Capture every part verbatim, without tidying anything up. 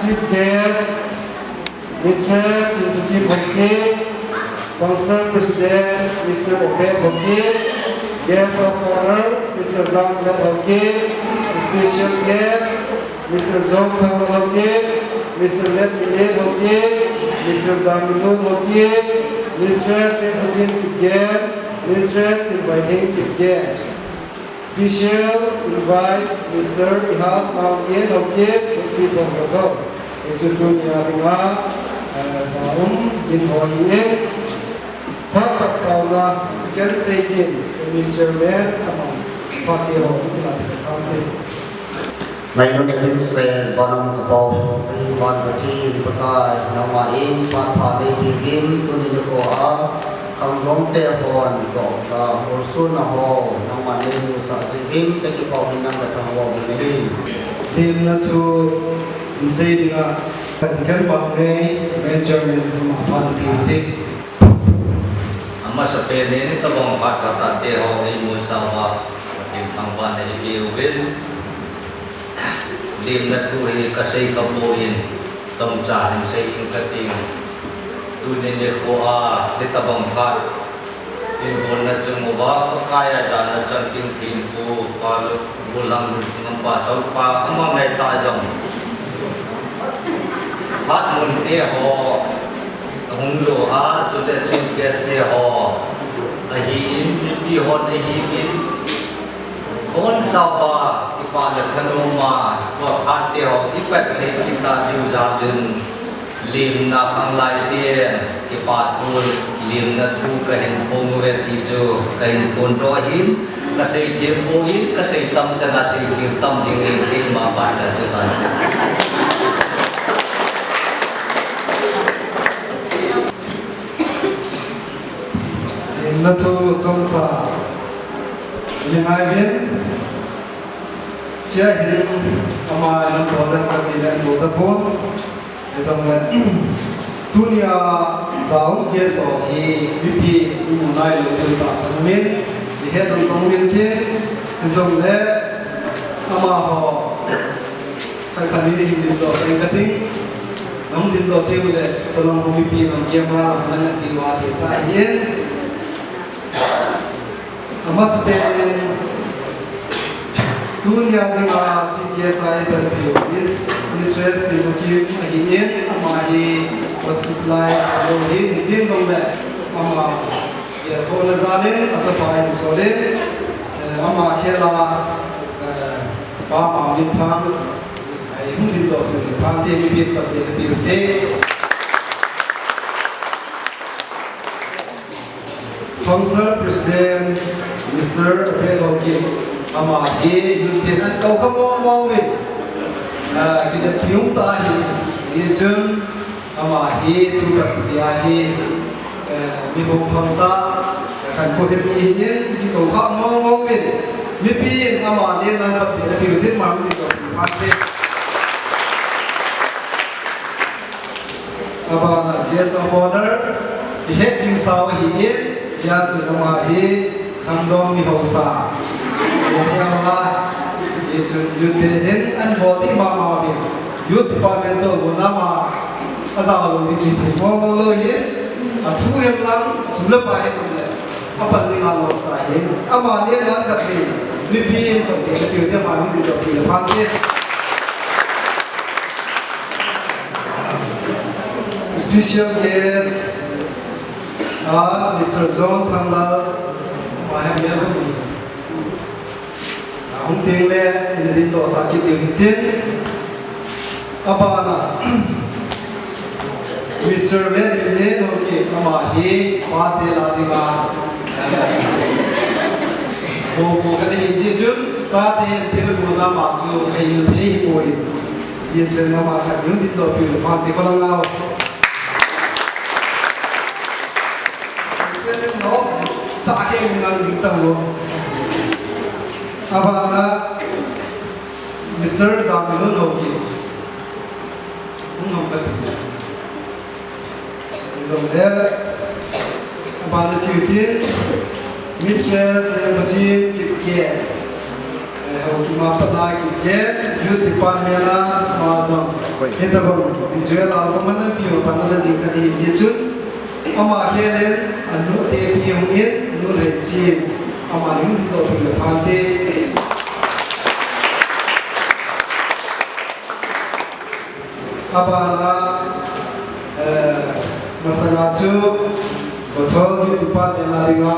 Chief guest, Mistress Tintuki Phongki, Functional President, Mister Obed Phongki, guest of honor, Mister Zanglet Phongki, special guest, Mister Zong Thang Phongki, Mister Let Milet Phongki, Mister Zangminun Phongki, Mistress Tinpuchin Kipgen, Mistress Chinvaithing Kipgen. Special invite Mister Ihas Mangkit Haokip, Chief of Hotel. Hichu tunia dinga, eh, jaum jin ho hi e. Phat phat taona kan sei din, Mister Chairman, amang phat te ho, kila te. Ngailutna dimset, vana um ka Pa, sei ban ka thi, Pakai, nangma in, phat pha nei piuvin, tuni nikho a, khangdong te hon, toh ka, mursunna ho, nangman nei musah jeh in, ka kipah in nang ka thangvah uvin ahi. Lemna thu, in sei dinga, ka ti kan bang nei, Main Chairman, nangma pan piu te. Amasapen in, tabang phat pha tate ho, nei musah uva, Pathen thangvahna nei piuvin. Lemna thu hi ka sei ka poi, chomcha hin sei ing ka ting. Tuni nikho a, hitabang phat, in bolna chung uva, Pakai a jana chang ting thempu, Pa Lu, Gulam Lu, Ngam Pa Sal Pa, amang ngai ta jong. Phat mun te ho, hung lou a, chule chief guest te ho, ahin, mipi hon ahin, Bonchauva, kipah le thanom a, tua phat te ho, ipat thei kit ta diu jal in, lemna khanglai te, kipah thu, lemna thu kahin phong uve ti chu, kahin phongdoh ahin, kasei them poi, kasei tam chan a sei them tam ding in, keima pachat chu tan. Lemna thu chomcha. Ni ngai vin, chia hin ama in bol le kati le bol tapon. Hijongle, tunia jaum guest ho hi mipi imu nailou diu tahsan umin, ihet lou diu umin tin, hijongle, amaho, khat khat in hin dingdoh seng ka ting, nahung dingdoh thei uleh, tolhang ho mipi lam camera lam na ngat diu ahi sa ahin. Amasapen in, tunia dinga chief guest a ipan diu Miss, Mistress Tinpukim ahin, ama hi hospital a alou ahin, hijeng jongle ama gelkhohna jal in achapa in asol in, eh, ama khel a, eh, Pa Mangminthang, eh, hung dingdoh diu le phante, mipi in pan piu te. Functional President, Mister Abel Haokip, ama hi youth ten an kou kha mong mong uvin, ah, kidem pium ta hi, hichun ama hi tu khat tia hi, eh, mi hung phang ta, khan ko he mi hi, kikou kha mong mong uvin, mipi in ama lemna khat pi na piu tin ma mi to phante. Abana guest of honor, ihet jing sau ahin, hijeh chun ama hi khangdong mi haosa. Hiche ama, hichun youth te hin an bol ding mama uvin. Youth department toh gon ama, ajao lou ding chu thei mong mong lou ahin, athu hen lang, sum le pai hi sum le. Apan ding a lom ta hin, ama lemna khat hi, mipi in kon te, tiu te ma mi ding ding le phante. Special guest, ah, Mister John Thanglal, ma hem le hum. Hung teng le, ina dingdoh sah kit diu hin tin. Abana, Mister Len Len Haokip, ama hi, pate la dinga. Ko ko ka hi ji chun, chate thil ko na ma chu, hei nu thei hi ko hi. Ji chun ama khat nu dingdoh piu le phante ko lang au. Len Len Haokip, ta ke nang ding tang lo. Abana, Mister Zangminun Haokip. Hung ham ka ti le. Hijongle, abana chiu tin, Mistress Lembuchi Kipgen. Eh, Haokip ma pat na Kipgen, Youth Department a, ama jong. Hitabang visual album ana pi ho pan ana jing khat hi jeh chun, ama khel in anu Tepi hung in, anu Lhaichi, amani hung dingdoh peh le phante. Abana, eh, masanga chu Bothol Youth Department a dinga,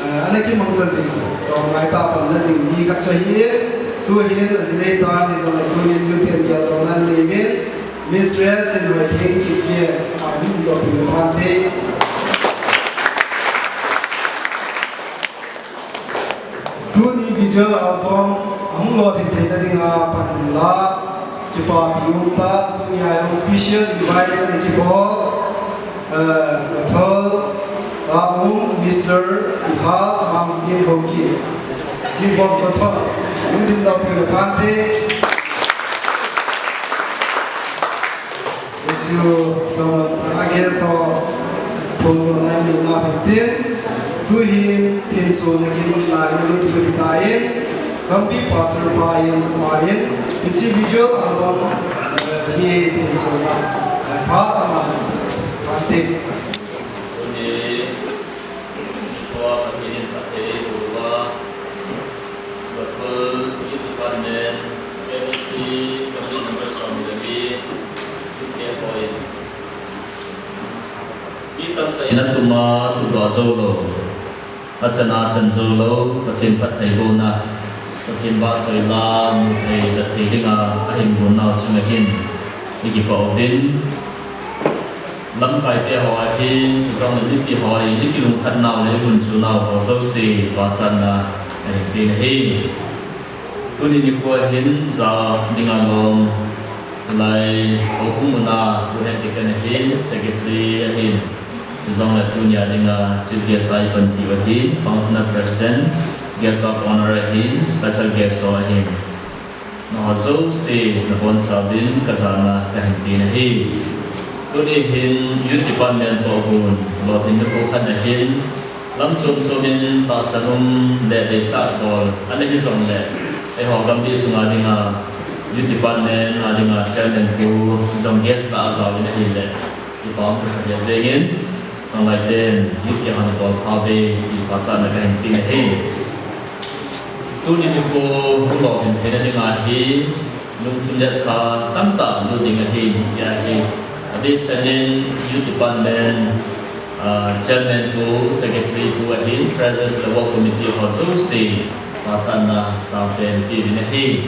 eh, ana kimangcha jing, toh ngai tah a panna jing mi khat chu ahi. Tuhin ajinei tan, hijongle tuhin youth ten geldohna nei uvin, Mistress Chinhoitheng Kipgen, amani hung dingdoh peh le phante. Tuni visual album ahung lolhin theina dinga pan la kipapi um ta, tunia jong special invite ana kibol, eh, Bothol a um Mister Ihas Mangpin Haokip. Chibok Bothol, hung dingdoh peh le phante. Hichu chomcha a guest ho phone call line ni na hitin, tuhin thinso na kin lai ni tu hitai, Gampi Pastor pa in ma in, hiche visual album, eh, hi thinso na, eh, pha ama, phante. Tuni, tua Pathen in phatthei eiboh uva, Local Youth Department, M E C, Committee Member Swami Lami, Youth Camp Point. Mi tamtah in atum a tup a jou lou, achan a chan jou lou, Pathen phattheibohna, Pathen vahchoi la, mu thei, vet thei dinga ahin gon nau chunga hin, i kipah uvin. Lamkai te ho ahin, chujongle mipi ho ahin, i kilungkhat nau le i gunchu nau ho jouse, vahchanna kahin pe ahi. Tuni nikho hin, ja dinga lom, lai, houbung muna, tu hen ti kan ahin, secretary ahin. Chujongle tunia dinga, chief guest a i panpiu ahin, functional president, guest of honor ahin, special guest ho ahin. Nangho jouse nabonchauvin kajana kahin pe ahi. Tuni hin Youth Department toh gon lolhinna nikho khat ahin, lam chom chom in tahsan um le deisah bol ana hi jongle, eiho gamgi sunga dinga Youth Department a dinga Chairman pu jong guest a ajaovin ahile, kipa um kasah lheh jengin, nang lai ten youth camp a nabol pha uve ti vahchanna kahin pe ahi. Tuni nikho hung lolhin theina dinga hi, lungthim le tha tamtah lut ding ahi, hiche ahi. Adehset in Youth Department, ah, Chairman pu, Secretary pu ahin, Treasurer le Work Committee ho jouse, vahchanna sangpen pe ding ahi.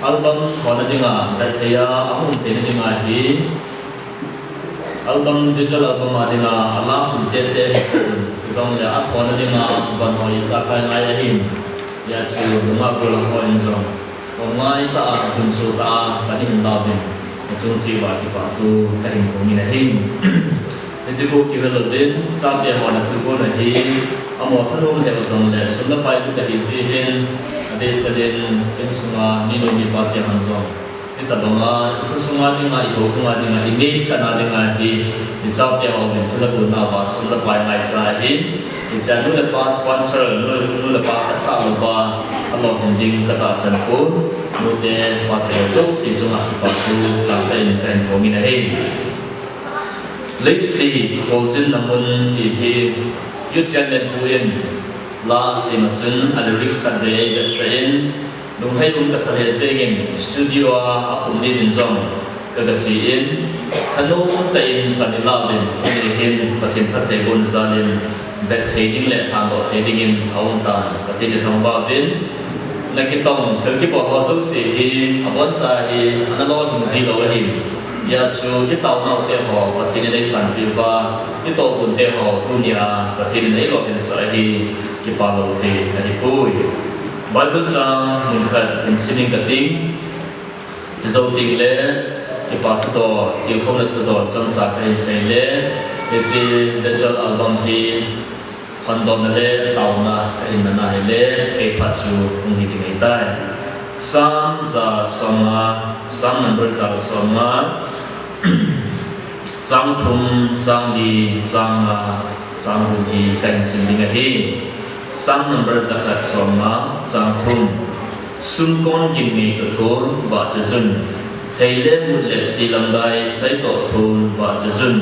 Album thona dinga, vet thei a, ahung theina dinga hi, album, digital album a dinga, ala khum sese ahi, chujongle athona dinga, van ho ijakai ngai ahin, hijeh chun nungah gollhang ho in jong, thon ngai tah a, gunchu tah a, pan ahin lauvin, achung cheh uva kipa thu kahin phongin ahi. Hiche khu kivel louvin, chate hon athilgon ahi, amaho thanom lheh u jongle, sum le pai lut ahi jeh hin, adehset in, insunga, minu mipa te hon jong, hitabanga, ikhosunga dinga, ihoubunga dinga, image kana dinga hi, ichate hon thil agon nauva, sum le pai ngaicha ahi, hichea nu le pa sponsor, nu, nu le pa phatsah louva, alolhin ding katahsan pon, nute, pate jouse chunga kipa thu sangtah in kahin phongin ahi. Leiset kholjinna mun ti hi, Youth Chairman pu in la asem a chun a lyrics khatvei eivetsah in, lunghei um kasa lheh jengin, studio a akhum nin in jong kagache in, thanom tah in pan ilauvin, tuni hin Pathen phattheibohna jal in, vet thei ding le thandoh thei dingin aum tan, Pathen ithangvahuvin, nakitong thil kibol ho jouse hi, aboncha hi, ana lolhing ji lou ahin. Hijeh chun, itaonau te ho, Pathen in eisanpeh uva, itohgon te ho, tunia, Pathen in eilolhinsah ahi, kipa lou thei ahipoi. Bible chang mun khat hin sim ing kating, chujou tengle, kipa thudoh, tilkhouna thudoh, chomcha kahin seile, hiche visual album hi, hondona le taona kahin man ahile, kei phat chu hung hi ding ahitai. Psalm ja somnga, Psalm number ja somnga, chang thum, chang li, chang nga, chang hum hi kahin sim ding ahi. Psalm number ja khat somnga, chang thum. Sumkon gimnei toh thon vahchoi jun, Thei le mut le silamdai sai toh thon vahchoi un.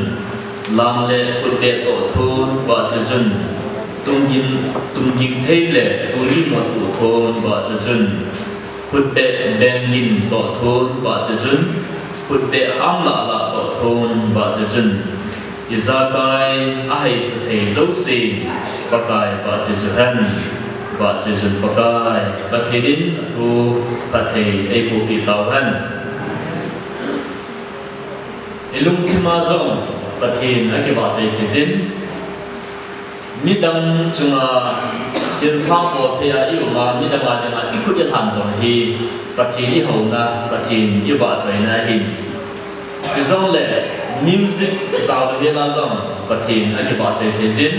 Lam le khutbeh toh thon vahchoi un. Tungging, tungging thei le tuli mot toh thon vahchoi un. Khutbeh benggin toh thon vahchoi un. Khutbeh ham lah lah toh thon vahchoi un. Ijakai ahai sa thei jouse, Pakai vahchoi uhen, vahchoi un Pakai, Pathen in athu phatthei eiboh peh tauhen. Ilungthim a jong Pathen akivahchoi thei jin, midang chunga thilpha bol thei a i um a, midang a dinga ikhut ilhan jong hi Pathen ihouna, Pathen ivahchoina ahi. Hijongle music jao le hela jong Pathen akivahchoi thei jin.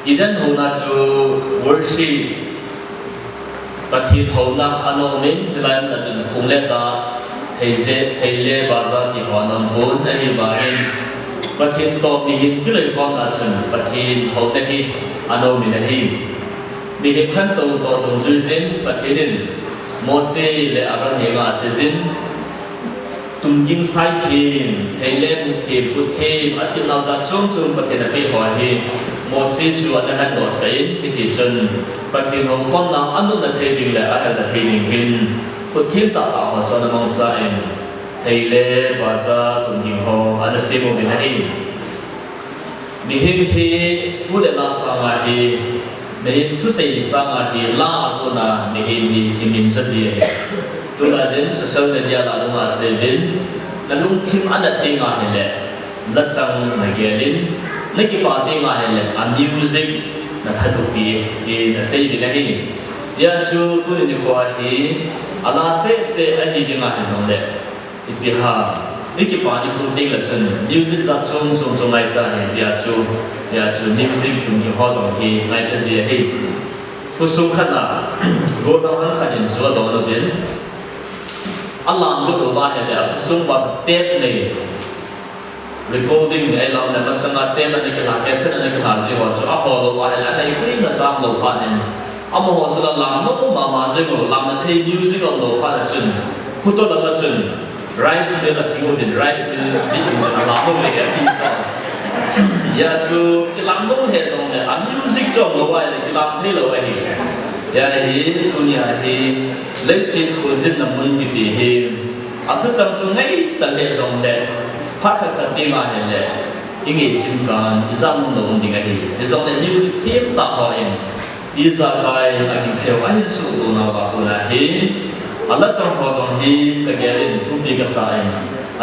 Eden houna chu worship, Pathen houna ana um in, hilai mun a chun khong le tah, thei je, thei le baja ti ho ana um pon, ahivangin Pathen toh mihem kiloikhomna chun Pathen houna hi ana um in ahi. Mihem khantou toh dungjui jin Pathen in Mose le Aaron henga asei jin, tungging sai them, thei le mut them, khut them, athil nau jat chom chom Pathen apeh ho hi Mose chu ana hetdoh sah in, hiti chun Pathen houkhomna anopna thei ding le ahelna thei ding hin khut them tahtah ho chu ana mangcha in, thei le baja tungging ho ana sem uvin ahi. Mihem hi thu le la sanga hi, mihem thusei sanga hi, la a kona mihem hi kimincha ji ahi. Tulai jin social media la dunga seivin, nalungthim ana teng ahile, lachang nagel in, nakipah teng ahile, a music nathadoh peh, tin asei uvin ahi. Hijeh chun tuni nikho hi, ala seh seh ahi ding ahi jongle, ipi ham, ikipah nikho teng le chun music jat chom chom chu ngaicha ahi jeh chun, hijeh chun music tungging ho jong hi ngaicha ji ahi. Khosung khat a, gollhang khat in ju adon uvin, alam got uva ahile, akhosung uva tape nei, recording nei, ahiloule masanga tape ana kilha, cassette ana kilha ji ho chu ahol uva ahile, ana ipi na cham lou phat in, amaho chu la lam nom mama jeng lou, lamna thei music aum lou phat a chun, khutol lama chun, rice mill athing uvin, rice mill bit in chun alam nom le ati chu. Hijeh chun kilam nom he jongle, a music chu aum lou ahile kilam thei lou ahi. Hijeh hin tunia hi leiset khojinna mun kiti hi, athuchang chu ngaita le jongle, phat khat khat teng ahile, ingeh jing kan, ijat nom lou um ding ahi. Hijongle music them tah ho in, ijakai akipheu ahin suhdoh nauva kona hi, alachang ho jong hi kagel in thupi kasa in,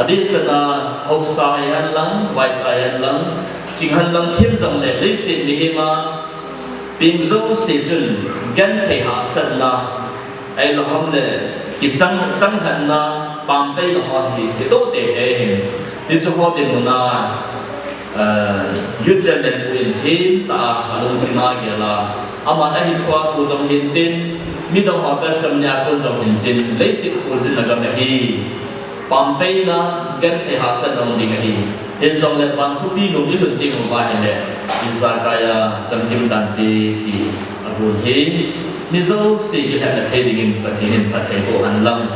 adehset a haosa hihen lang, vaicha hihen lang, ching hihen lang them jongle leiset mihem a peng jouse chun genthei hahsatna, ahiloule kichang, changlhatna, pampeina ho hi kitoh teitei ahin. Hichu ho dinmun a, eh, youth chairman pu in themtah a alungthim a agel a, aman ahinkhoa kon jong hintin, midang ho custom nia kon jong hintin, leiset khojinna gam ahi. Pampeina, genthei hahsatna um ding ahi. Hijongle van khopi nom ilhun teng uva ahile, ijakai a chamkim tante ti abon hi, mi jouse kilhepna thei dingin Pathen in phatthei boh hen lang.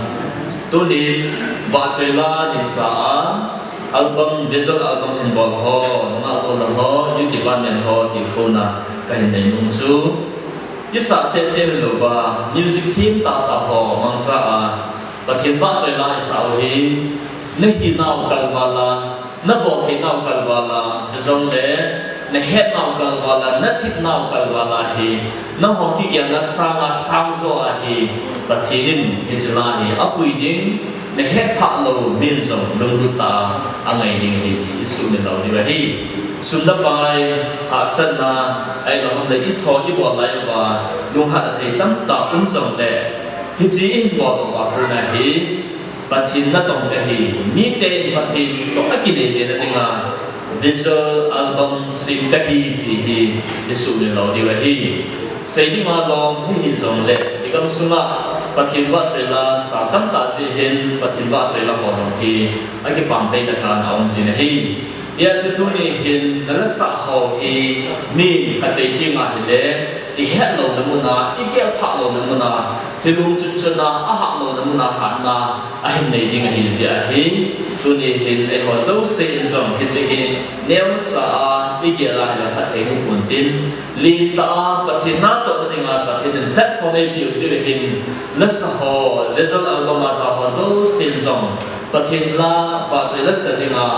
Tuni vahchoi la hinsa a, album, visual album hin bol ho, nunga bol ho, youth department ho tilkhouna kahin nei nom chu, isah seh seh louva, music them tahtah ho mangcha a, Pathen vahchoi la isah u hi, nahinau kalval a, nabolthei nau kalval a, chujongle nahetnau kalval a, nathipnau kalval a hi, nangho kigelna sanga sangjo a hi, Pathen in hiche la hi apui ding, nahetphah lou min jong lunglut tah a angai ding ahi ti isuhmil lou diu ahi. Sum le pai, hahsatna, ahiloule itho ibol lai uva, lunghat thei tamtah um jongle, hiche ihin boldoh uva kona hi, Pathen natong kahi, mite in Pathen toh akinei bena dinga visual album sem kahi ti hi isuhmil lou diu ahi. Sei dinga lom hihi jongle, igam sunga Pathen vahchoi la sa tamtah jeh hin Pathen vahchoi la ho jong hi akipampeina kan aum jin ahi. Hijeh chun tuni hin nalasah ho hi mi khat vei dinga hile, ihet louna muna, igel phah louna muna, thilung chutchut na, ahah louna muna hatna ahin nei ding ahi jeh ahi. Tuni hin eiho jouse in jong hiche hi neocha a igel a hile phatthei hung pon tin, lentah a Pathen natohna dinga Pathen in platform eipeh jiu hin, lasa ho, Lajal album a ja ho jousen jong Pathen la vahchoi lasa dinga,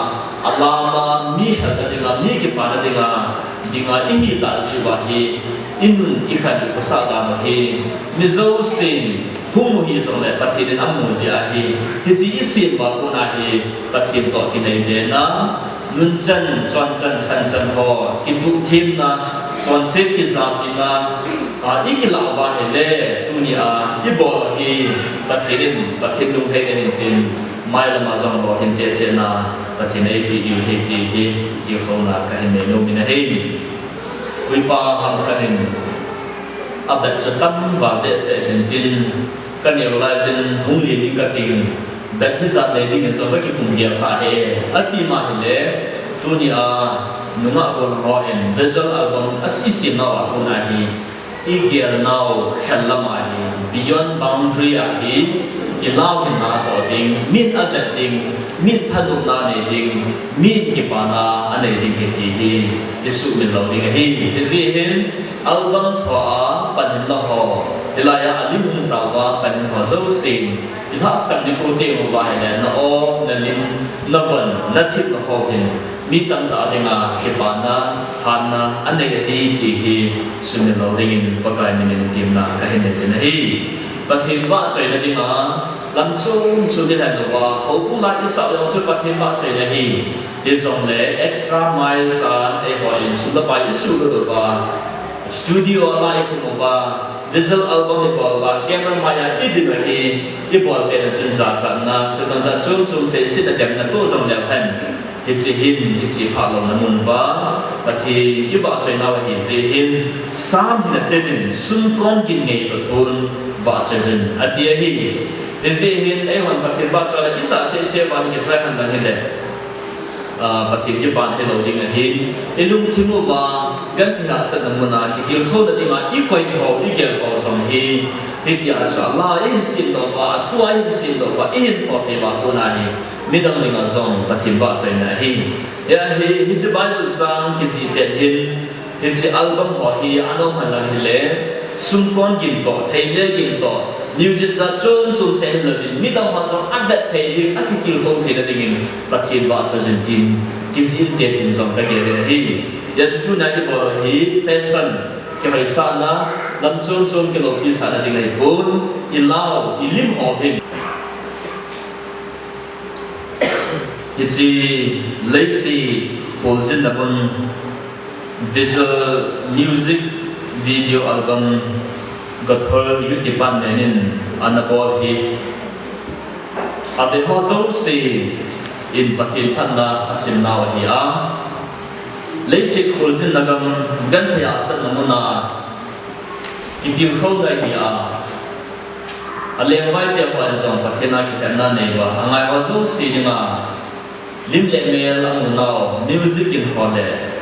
alam a mi helna dinga, mi kipana dinga, dinga ihi tah jeh uva hi, inun ikhan ikhosah dan u hi, mi jousen hung u hijongle Pathen in amu jeh ahi, hiche isem uva kona hi, Pathen toh kinai bena, nunchan, chonchan, khanchan ho, kituhthemna, chonset kijapina, a, ikilah uva hile, tunia ibol u hi, Pathen in, Pathen lunglhaina hintin, mailama jong lolhin chehchehna, Pathen in eipeh u ahi ti hi, ihilna kahin nei nom in ahi. Koipa ham khat in, abet chu tam val behseh hintin, kaneo laijin hung len ding kating, bet hijat nei dingin jong kakipum gel kha e, ati ma hile, tunia nungah golhang hon Lajal album a isemnau a kona hi, igelnau khel lama hi, beyond boundary a hi, ilau hinna atoh ding, min avet ding, min thanopna anei ding, min kipana anei ding ahi ti hi, isuhmil lou ding ahi. Hijeh hin, album thua pan hinla ho, hilai a alim hung jao uva pan hin ho jousen, ilhahsam nikho teng uva hile, na-o, nalim, navon, nathip na ho hin, mi tamtah dinga kipana, hatna anei ahi ti hi, sumil lou dingin Pakai minin temna kahin nei jin ahi. Pathen vahchoina dinga, lam chom chom ilhen uva, houbung la isah jong chu Pathen vahchoina ahi. Hijongle extra mile san eihon sum le pai isuhlut uva, studio a la ikhum uva, digital album ibol uva, camera mai a idin u hi, ibol pehna chun jachatna, thil dang jat chom chom seisetna demna toh jong leu hen. Hiche hin, iche phah louna mun uva, Pathen ivahchoinau ahi jeh hin, Sam hin aseijin, sumkon gin ngei toh thon vahchoi jin, ati ahi. Hijeh hin, eihon Pathen vahchoi le isah sese uva hi kichai hen lang hile, a, Pathen kipana hilou ding ahin, ilungthim uva, genthei hahsatna muna, kitilkhouna dinga, ikoi ho, igel ho jong hi, hitia chu ala ihin semdoh uva, athua ihin semdoh uva, ihin thou thei uva kona hi, midang dinga jong Pathen vahchoina ahi. Hia hi, hiche Bible chang kijih pet hin, hiche album ho hi anom hen lang hile, sumkon gin toh, theile gin toh, music jat chom chom seh hilouvin, midang ho jong avet thei ding, akitilkhou theina dingin, Pathen vahchoi jin tin, kijih inte tin jong kagel in ahi. Hijeh chun tuna ibol u hi, fashion, kihoisahna, lam chom chom kiloupi sahna ding ahipon, ilau, ilim ho hin. Hiche leiset kholjinna mun visual music video album Gathol Youth Department in ana bol hi, ave ho jouse in Pathen phatna asimnau ahi a, leiset kholjinna gam genthei hahsatna muna kitilkhouna ahi a, alengvaite hon jong Pathen a kilhenna anei uva, angai ho jouse dinga lim le mel amunau, music in ho le,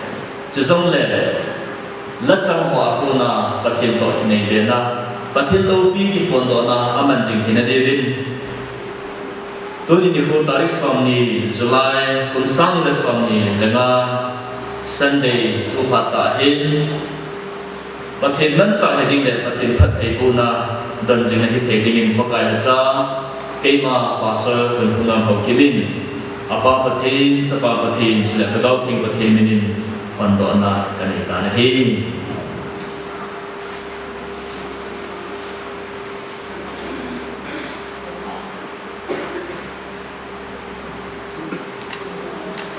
chujongle lachang ho a kona Pathen toh kinai bena, Pathen loupi kiphondohna aman jing hina diuvin. Tuni nikho tarik somni July, kum sang ni le somni le nga, Sunday, thupha tah hin, Pathen manchah hiding le Pathen phattheibohna donjing ahithei dingin Pakai lhacha, keima Pastor Khunphungam Haokip in, Apa Pathen, Chapa Pathen, chule Lhagao Theng Pathen minin hondohna kanei tan ahi.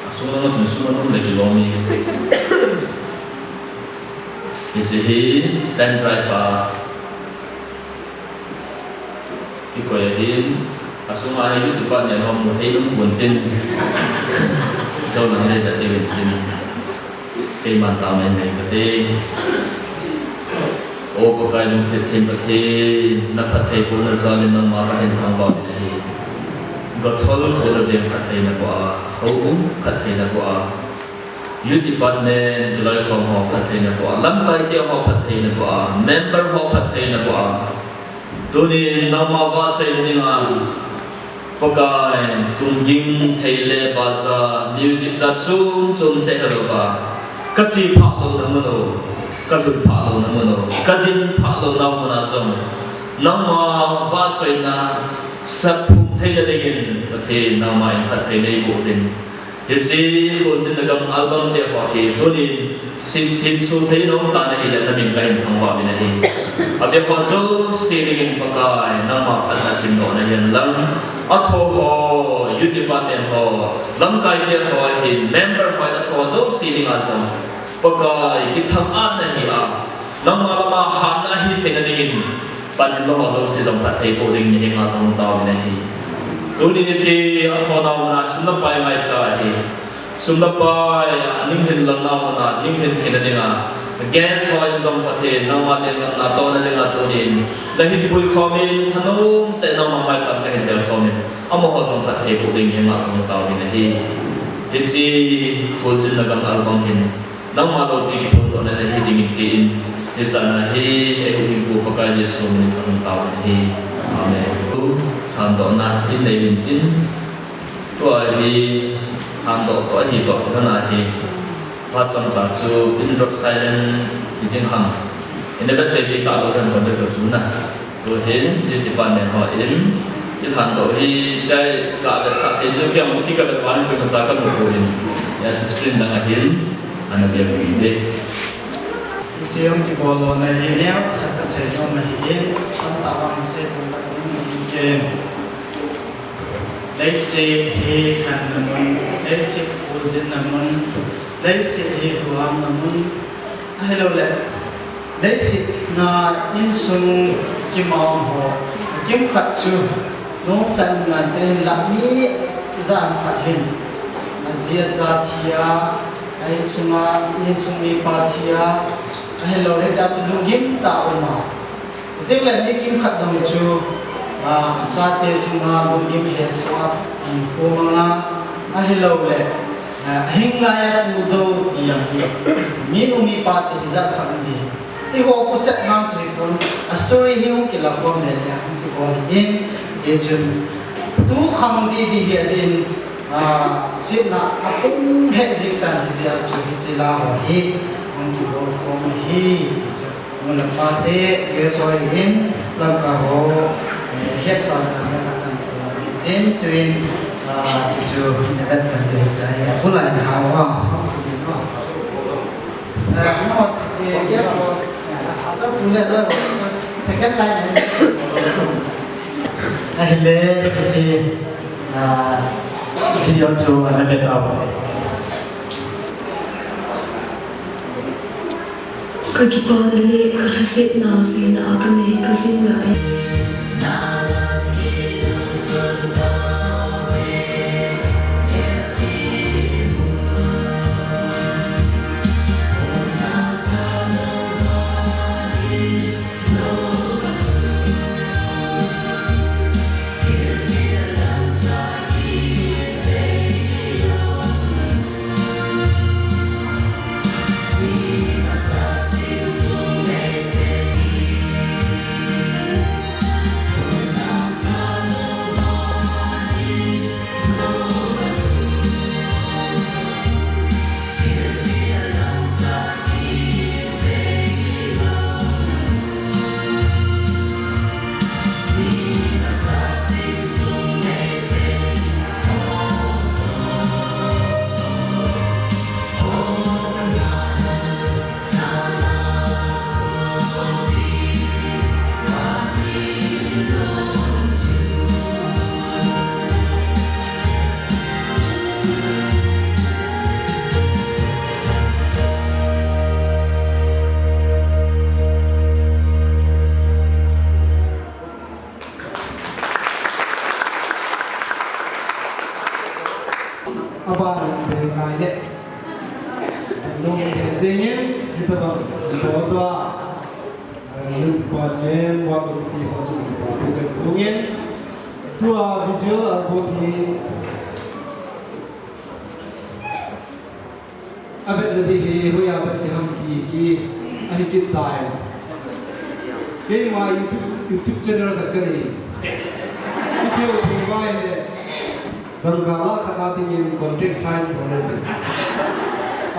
Asung lama chun sum anom le kilom e. Hiche hi pen drive a kikoi ahin, asunga hi YouTube a nenom mu thei nom pon tin, jou lang le vet ding tin. Keiman tao mai mai kate. O Pakai lungset them Pathen, na phattheibohna jal in nangma kahin thangvah in ahi. Gathol kho le veng phatthei naboh a, houin phatthei naboh a, Youth Department, tuloikhom ho phattheina boh a, lamkai te ho phattheina boh a, member ho phattheina boh a. Tunin nangma vahchoina dinga Pakai, tungging, thei le baja, music jat chom chom seh helouva, kache phah louna mun u, kalhun phah louna mun u, kadin phah louna mun a jong, nangma vahchoina saphum theina dingin, Pathen nangma in phatthei neiboh uvin. Hiche Kholjinna Gam album te ho hi tunin, sim, hin sim thei nom tan ahile namin kahin thangvah uvin ahi. Ave ho jouse dingin Pakai, nangma phatna simdoh nahen lang. Atho ho, youth department ho, lamkai te ho ahin, member ho, atho jouse dinga jong Pakai, kithang-atna hi a, nangma lama hatna hi theina dingin, pan in lou ho jouse jong phatthei boh dingin henga kahung taovin ahi. Tuni hiche athonau muna sum le pai ngaicha ahi. Sum le pai a ning hin lalnau muna ning hin theina dinga, guest ho in jong Pathen nangma lenggam natohna dinga tunin nahin puikhom in, thanom tah in nangma maicham kahin delkhomin, amaho jong phatthei boh dingin henga kahung taovin ahi. Hiche Kholjinna Gam album hin nangma loupi kiphondohna nahi dingin tin, hijat a hi eihuhhingpu Pakai Jesu minin kahung taovin ahi. Amen. Lhandohna in neiuvin tin, tua hi lhandoh toh ahi toh kilhon ahi. Phat chomcha chu in drop silent hi ding ham. Ina vet tei talou hen kon vet lou chu na. Tuhin, youth department ho in, ilhandoh hi, chai kavetsah thei chu, kei jong ti kavet vang in koimacha kamu poi. Hiche screen dang a hin, ana bel kit e. Hiche hung kibol louna hi neocha khat kasei nom ahin, tamtah vang seikhel ding ahin kei. Leiset hi khenna mun, leiset kholjinna mun, leiset hi lhuhamna mun, ahilouleh leiset a insung kimang ho, akimkhat chu, nu tan ngan te hin lah mi ijat khat hin, aji acha thi a, a insunga, insung mipa thi a, ahilouleh ta chu lunggim tah a um a. Chuteng le mi kimkhat jong chu, ah, achate chunga lunggim hesoh a, um, khomang a, ahilouleh, ah, ahing lai a pudoh ti jong hi, minu mipa te hijat khat um ding. Eiho khu chet ngang chu hipon, a story hi hung kilah khom le le hung kibol ahin, hichun tu khang didi hi adin, ah, setna apum lheh jing tan hijeh a chu hiche la ho hi hung kibol khom ahi, hichu. Nu le pa te, guest ho hin, lamkai ho, eh, hetsahna le atan ko hin, chuin, ah, chuchu, ne vet kan de ta hi, abul a hin hao hao sa ko ni no. Eh, no, si, si, guest ho, eh, so pu le lo, second line. Ahile, chi, ah, video chu, ana vet tau. Ka kipana le ka lhasetna seina a ka nei ka jing lai. Abana bengkai le. Nung jengin, hitabang, hitabang tua. Youth Department, Work Committee, Housing Department, Phuket Pungin. Tua visual album hi. Avetna ding hi, hoiya vet ding ham ti hi, ahi kit tai. Keima YouTube, YouTube channel khat kanei. Kithei thei vai le, dangka la khat a dingin contract sign bol le.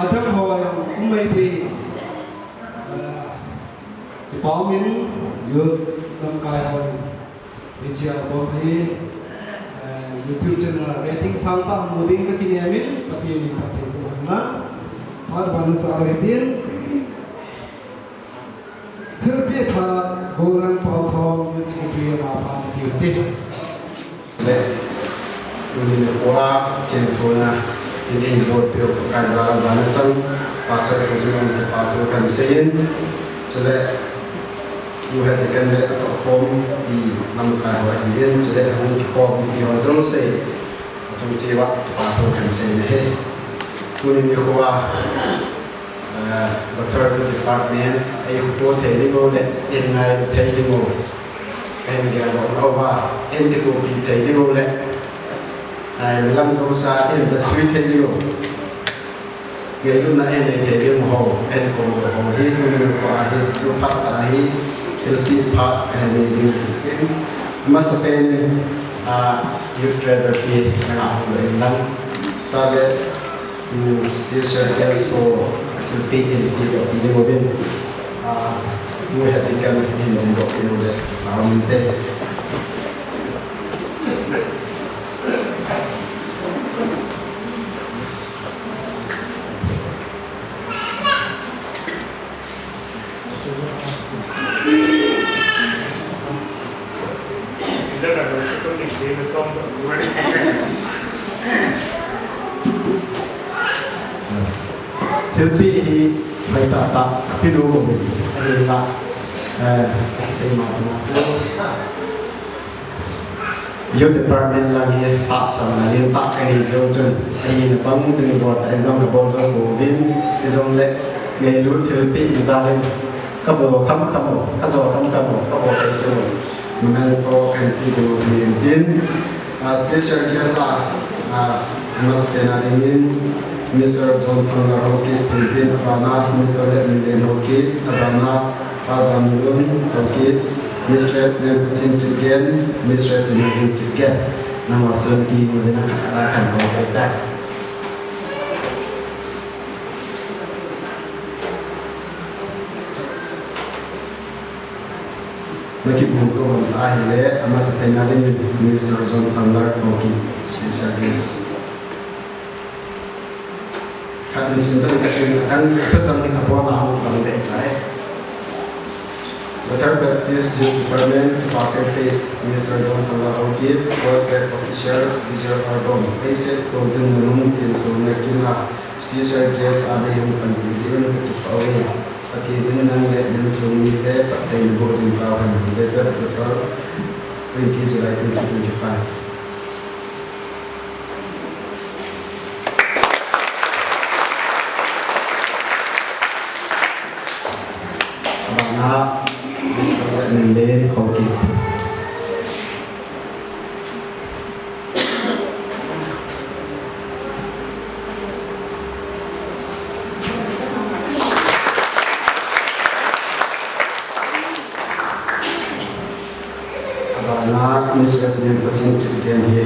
Adang ho jong um mai thei. Ah, kipah umin, youth lamkai ho. Hiche album hi, eh, YouTube channel rating sang tah mu ding kakinem in, Pathen in phatthei boh hen lang. Phat ban cha hitin. Thilpeh phat, Golden Pau Thom, Youth Secretary, ama phat hitin. Le, tuni nikho a, kin sona, kin in board peh u Pakai jal a jana chan, Pastor Kuzimang kipa thu kahin seiyin. Chule, U Head Deacon le atohkhompi lamkai ho ahin, chule hung kikhompi ho jouse, achung cheh uva kipa thu kahin sei ahi. Tuni nikho a, eh, Bathar tu department, eikhoto thei ding u le, eingailu thei ding u, eingailu uva, eikitopi thei ding u le, eh, mi lam jouse a, eikisui thei ding u. Ngailutna einei thei ding ho, eikou ho hi, tuni nikho a hi, tu phat a hi, thilpeh phat kahin nei ding ahi. Amasapen in, ah, Youth Treasurer pi, nanga hung in lang. Start le, mm, special guest ho, thilpeh in, peh doh ding uvin. Ah, U Head Deacon in, in doh ding uvin. Ah, um, te. Thilpeh hi hoitah tah, peh ding uvin, ahinla, eh, seima tah chu. Youth Department lang hi tahsanna lentah kanei jeh chun, ahina bang tuni bol tah in jong kabol jou pouvin, hijongle ngailut thilpeh na jal in kabol khamkham u, kajo khamkham u, kabol khamkham u. Memento kahin pe diu ahi tin, ah, special guest a, ah, amasapen a dingin Mister John Thanglar Haokip, Philippine, abana Mister Letminlen Haokip, abana Pazam Lun Haokip, Mistress Nempuchin Kipgen, Mistress Chinhoihing Kipgen. Nangho sun ki mu ding a, ala kan ko ko ta. Nakibol ko ban ahile, amasapen a ding Mister John Thanglar Haokip, special guest. Khat ni sim dan ka tin, adang thu chang ni ka pon a hung bang dei tai. Bathar Baptist Youth Department, Pastor Faith, Mister John Thanglar Haokip, Prospect Officer, Visual Album, Faith Set, Closing Nunung, Tin Sun Nakin a, special guest a dei hung panpi jeh in ka kipah uve. Pathen in nang le nang insung mite phatthei naboh jing tauhen. Dated Bathar, twenty July twenty twenty-five. Abana, Mister Letminlen Haokip. Abana, Mistress Nempuchin Kipgen hi,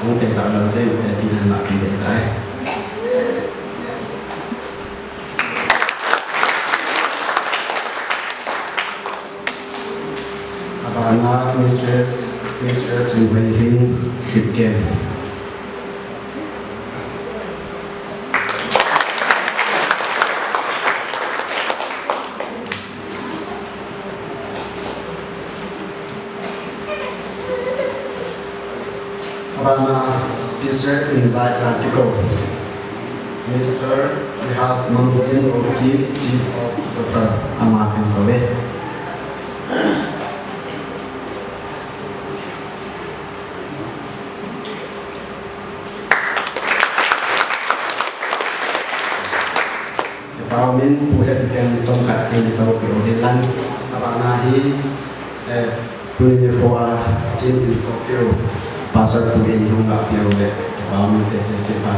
hung peng tah lou jeh in, eh, pehna peh ding tai. Abana, Mistress, Mistress Chinhoihing Kipgen. Abana special invite na kikou. Mister Rehas Mangboin Haokip, Chief of Bathar, ama kakou ve. Kipah umin, Pu Head Deacon chomkhat in toupi u hen lang. Abana hi, eh, tuni nikho a kin in toupi u, Pastor Pu in hung lahpi u le, kipah umin te, te, kipah.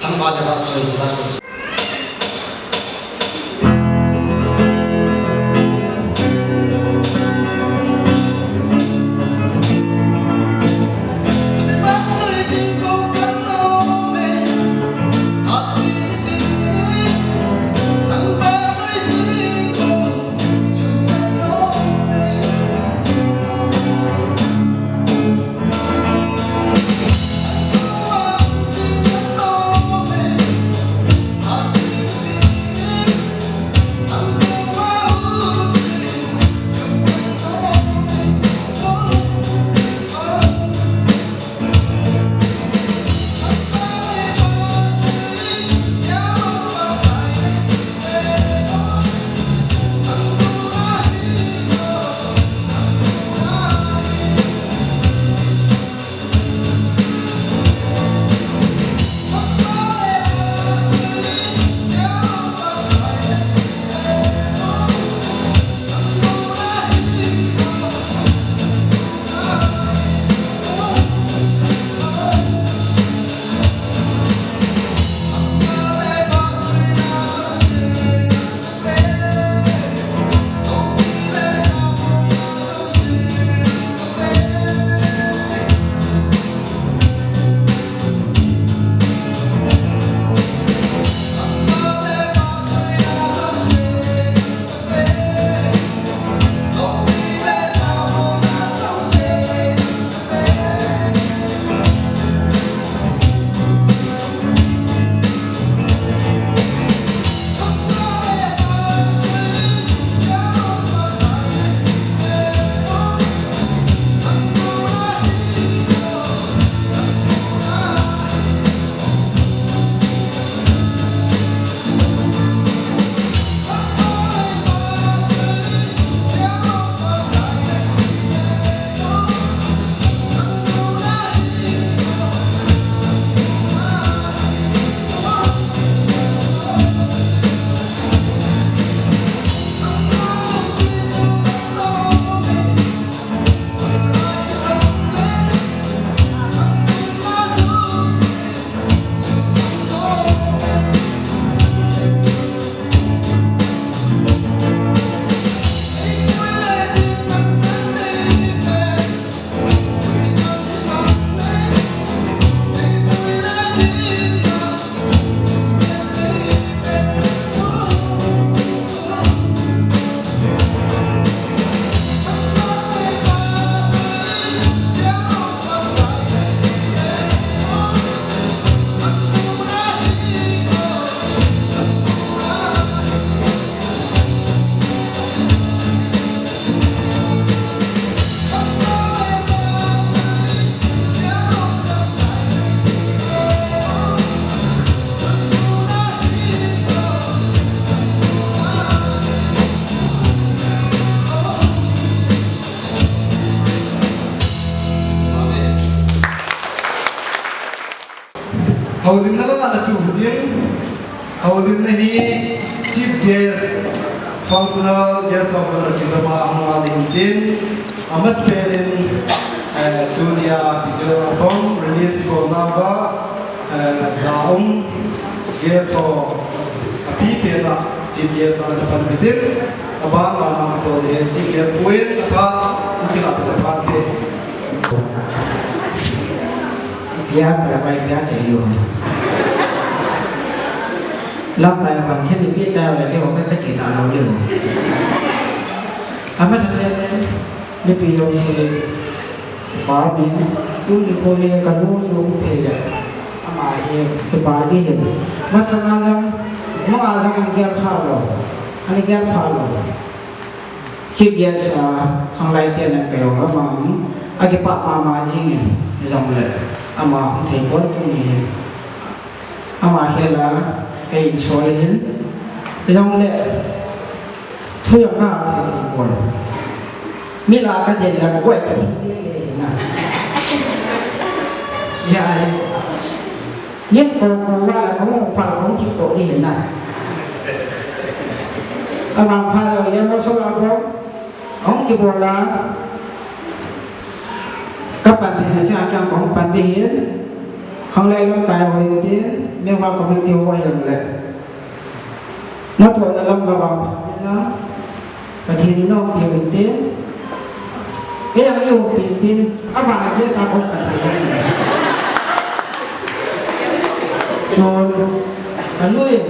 Thangvah le Vahchoi, the last one. Houlimna lama na chu ding. Houlimna hi Chief Guest, Functional Guest of Honour kijoma ahung a ding tin. Amasapen in, eh, tunia visual album release ibolna uva, eh, ja um guest ho apipen a Chief Guest ana pan bitin. Aban a na to je Chief Guest pu in apha ukila to pha te. Pia, pia, pia, pia, che yo. Lamkai a pan thei ni pi cha le ke ho ka che ta lo yo. Amasapen in, nipi jouse, pa min, tuni kho hi kanu chu thei le. Ama hi, kipa ding ahi. Masanga lam, manga jong ana gel pha lou. Ana gel pha lou. Chief Guest a, khanglai te nan pe ho amang, akipah mama jing in, hijongle, ama hung thei pon tuni hi. Ama hela, kei insol hin, hijongle, thu jong kasei thei pon. Mi lah a kaden le, koi ka thei le le na. Ya, ya. Nit ko ko va la ko pa ko ki ko ni na. Ama pha lo le mo so la ko. Hung kibol a. Ka pan thei na cha kya ko pan thei hin. Khanglai lamkai ho hin tin. Mewbah committee ho hin le. Nathohna lam ka vang pha na. Pathen in eiumpi uvin tin. Kei jong eiumpi tin. Abana guest a kon Pathen in. Tun, kanu in,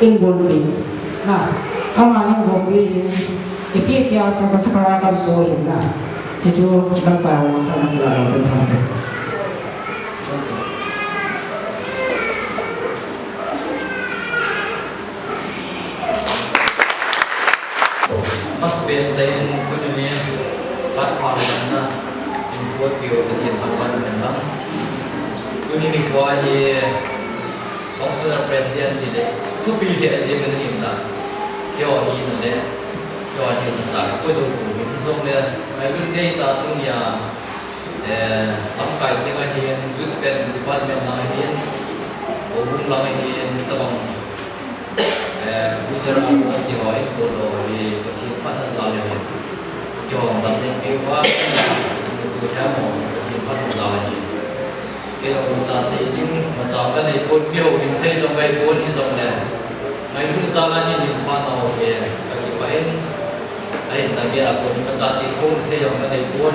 eibolpi. Na, ama in eibolpi hin. Ipi tia chu kasakha a kan po hin na. Hichu lamkai ho kana la la. Amasapen in tuni ni phat pha na in po kio Pathen thangvah in lang. Tuni nikho hi Council President ti le thupi le ajing ni na. Kio hi na le. Kio hi na cha ko jo ko ni jong le. Mai lun nei ta tunia. Eh, lamkai cheng ahin, youth pen department lang ahin, houbung lang ahin, tabang, eh, user a mo ti ho, in ko lo hi, Pathen phatna jal ahin. Kihong dam ding keu va, tu tu ha mo, Pathen phatna jal ahin. Kei lo cha sei ding, ma cha ka nei ko, kihou ding thei jong kai ko ni jong le. Ngai lu jal ahin, in pha na ho ke, ka kipah in, ahin ta ke a ko ni ma cha ti ko thei jong ka nei ko.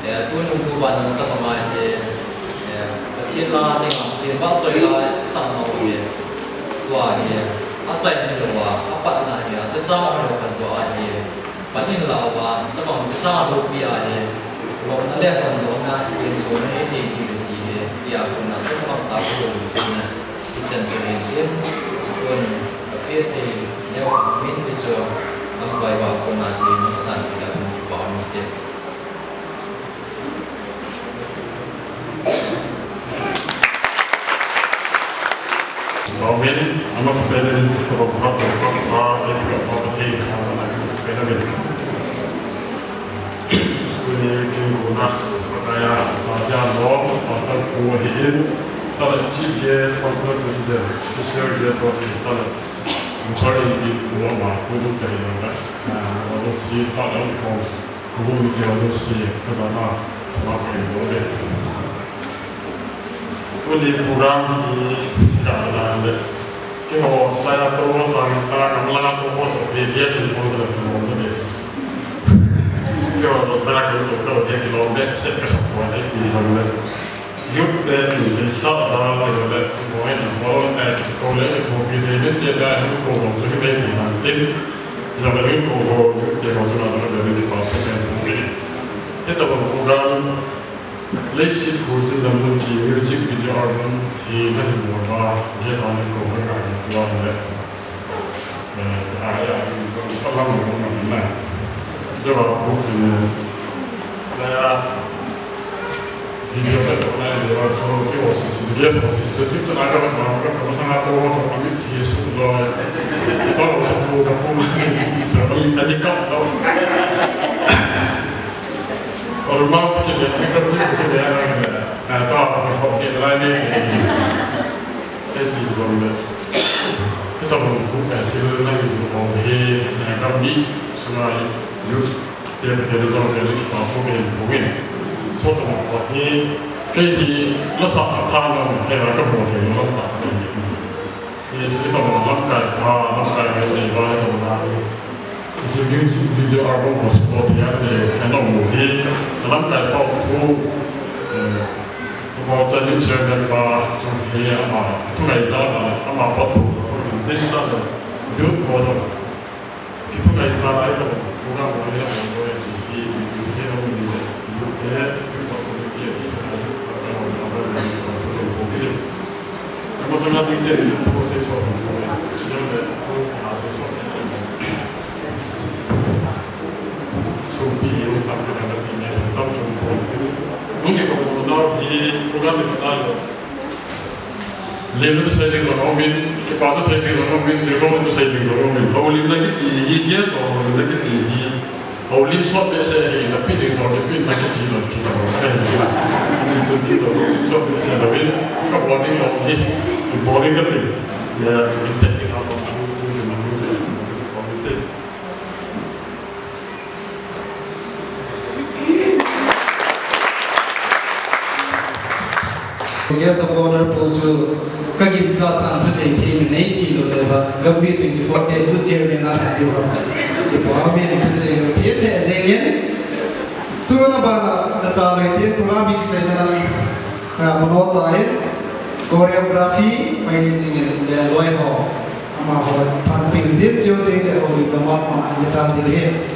Eh, tun nung tu ban nung ta ka ngai te, eh, Pathen la ding a, Pathen vahchoi la i sang nau hi, tua hi, achai ni lou a, apatna hi, achesa ma lou khat tua hi, pan in la uva, tabang chesa loupi a hi, lou na le pan lou na, kin so na hi, ni hi, ni hi, tia kun na, tabang ta ko lou na, i chen te hin tin, kun, ka pe te, neo min ti so, ang bai ba ko na ti, san ki la, kun ki ba, ni te. Amen. Amasapen in, program, program, property, amasapen in. Kuni kinguna, kaya, saja lo, pasal ku hin, tala chief guest, pasal ku hin, special guest, tala, mukari di, kuwa ma, kudu kaya, ah, walu si, tala, ko. Kubu mi kio lu si, ka ba ma, ma kio lu le. Kuni program hi ka la le. Kio saya to sa ni ta ka la to ko to ke dia si ko to ko to le. Kio to saya ko to ko de kilo be se ka sa ko de ki lo le. Youth te ni sa da le le ko ni ko le ko le ko bi de ni te da ni ko ko ni be ni han tin. Jabari ko ho ke ho jona da da ni pa so ke ko ke. Ke ta ko program le si ko jin da mun ji music video album hi na ni mo ba je sa ni ko ho ka ni ko le. Eh, a ya ko ko la mo mo na. Jo ba ko ni. La ya. Video ka to na de wa to ke wa si si ke wa si si ti to na ka ma ka ko sa na ko wa ko mi ti su do. To wa sa ko ka ko ma ni sa ni ka ni ka to. Or ma ke de ke ka ti ke de na na to ko ke la ni. Ti jongle, hitabang thu kathilna hi jong hi, eh, gam mi sunga youth te, te jong le kipa thu kahin phong in. Chutobang hi, kei hi lasa tha na he la kamu thei lou tah hi. Hitabang lamkai pha, lamkai ngai nei va hitabang a. Hiche music video album ho support hi ane, ana um u hi, lamkai pha u thu, eh, Tupa Chanu Chairman pa chu hi ama, thungai ta ama, ama pa thu, din ta, youth ho jong. Kithungai ta lai lo, program ho hi, hi, hi, hi, hi, Lemna thusei ding jong aumin, kipana thusei ding jong aumin, tirko thusei ding jong aumin. Houlimna kiti hi, yes, houlimna kiti hi. Houlim sot behseh hi, na pi ding jong, kipi na kichi jong, kita jong, sa hi. Ni tu ni jong, houlim sot behseh louvin, kabol ding jong hi, kibol ding kati. Ya, mistake ding jong, Guest of Honor pu chu kaginchat sanga thusei them in nei tilou le ba, Gambih twenty-four te youth chairman a lhai diu ba. Kipa min thusei lou them le jeng in. Tuna bana nachalhai ten program hi kichaina lang, ah, mano tan choreography mai ni chingin le loi ho. Amaho phat ping ding cheu te le houlimna mama ni chan ding hi.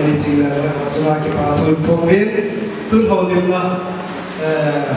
Ani chingna, chunga kipa thu phong uvin, tun houlimna, eh,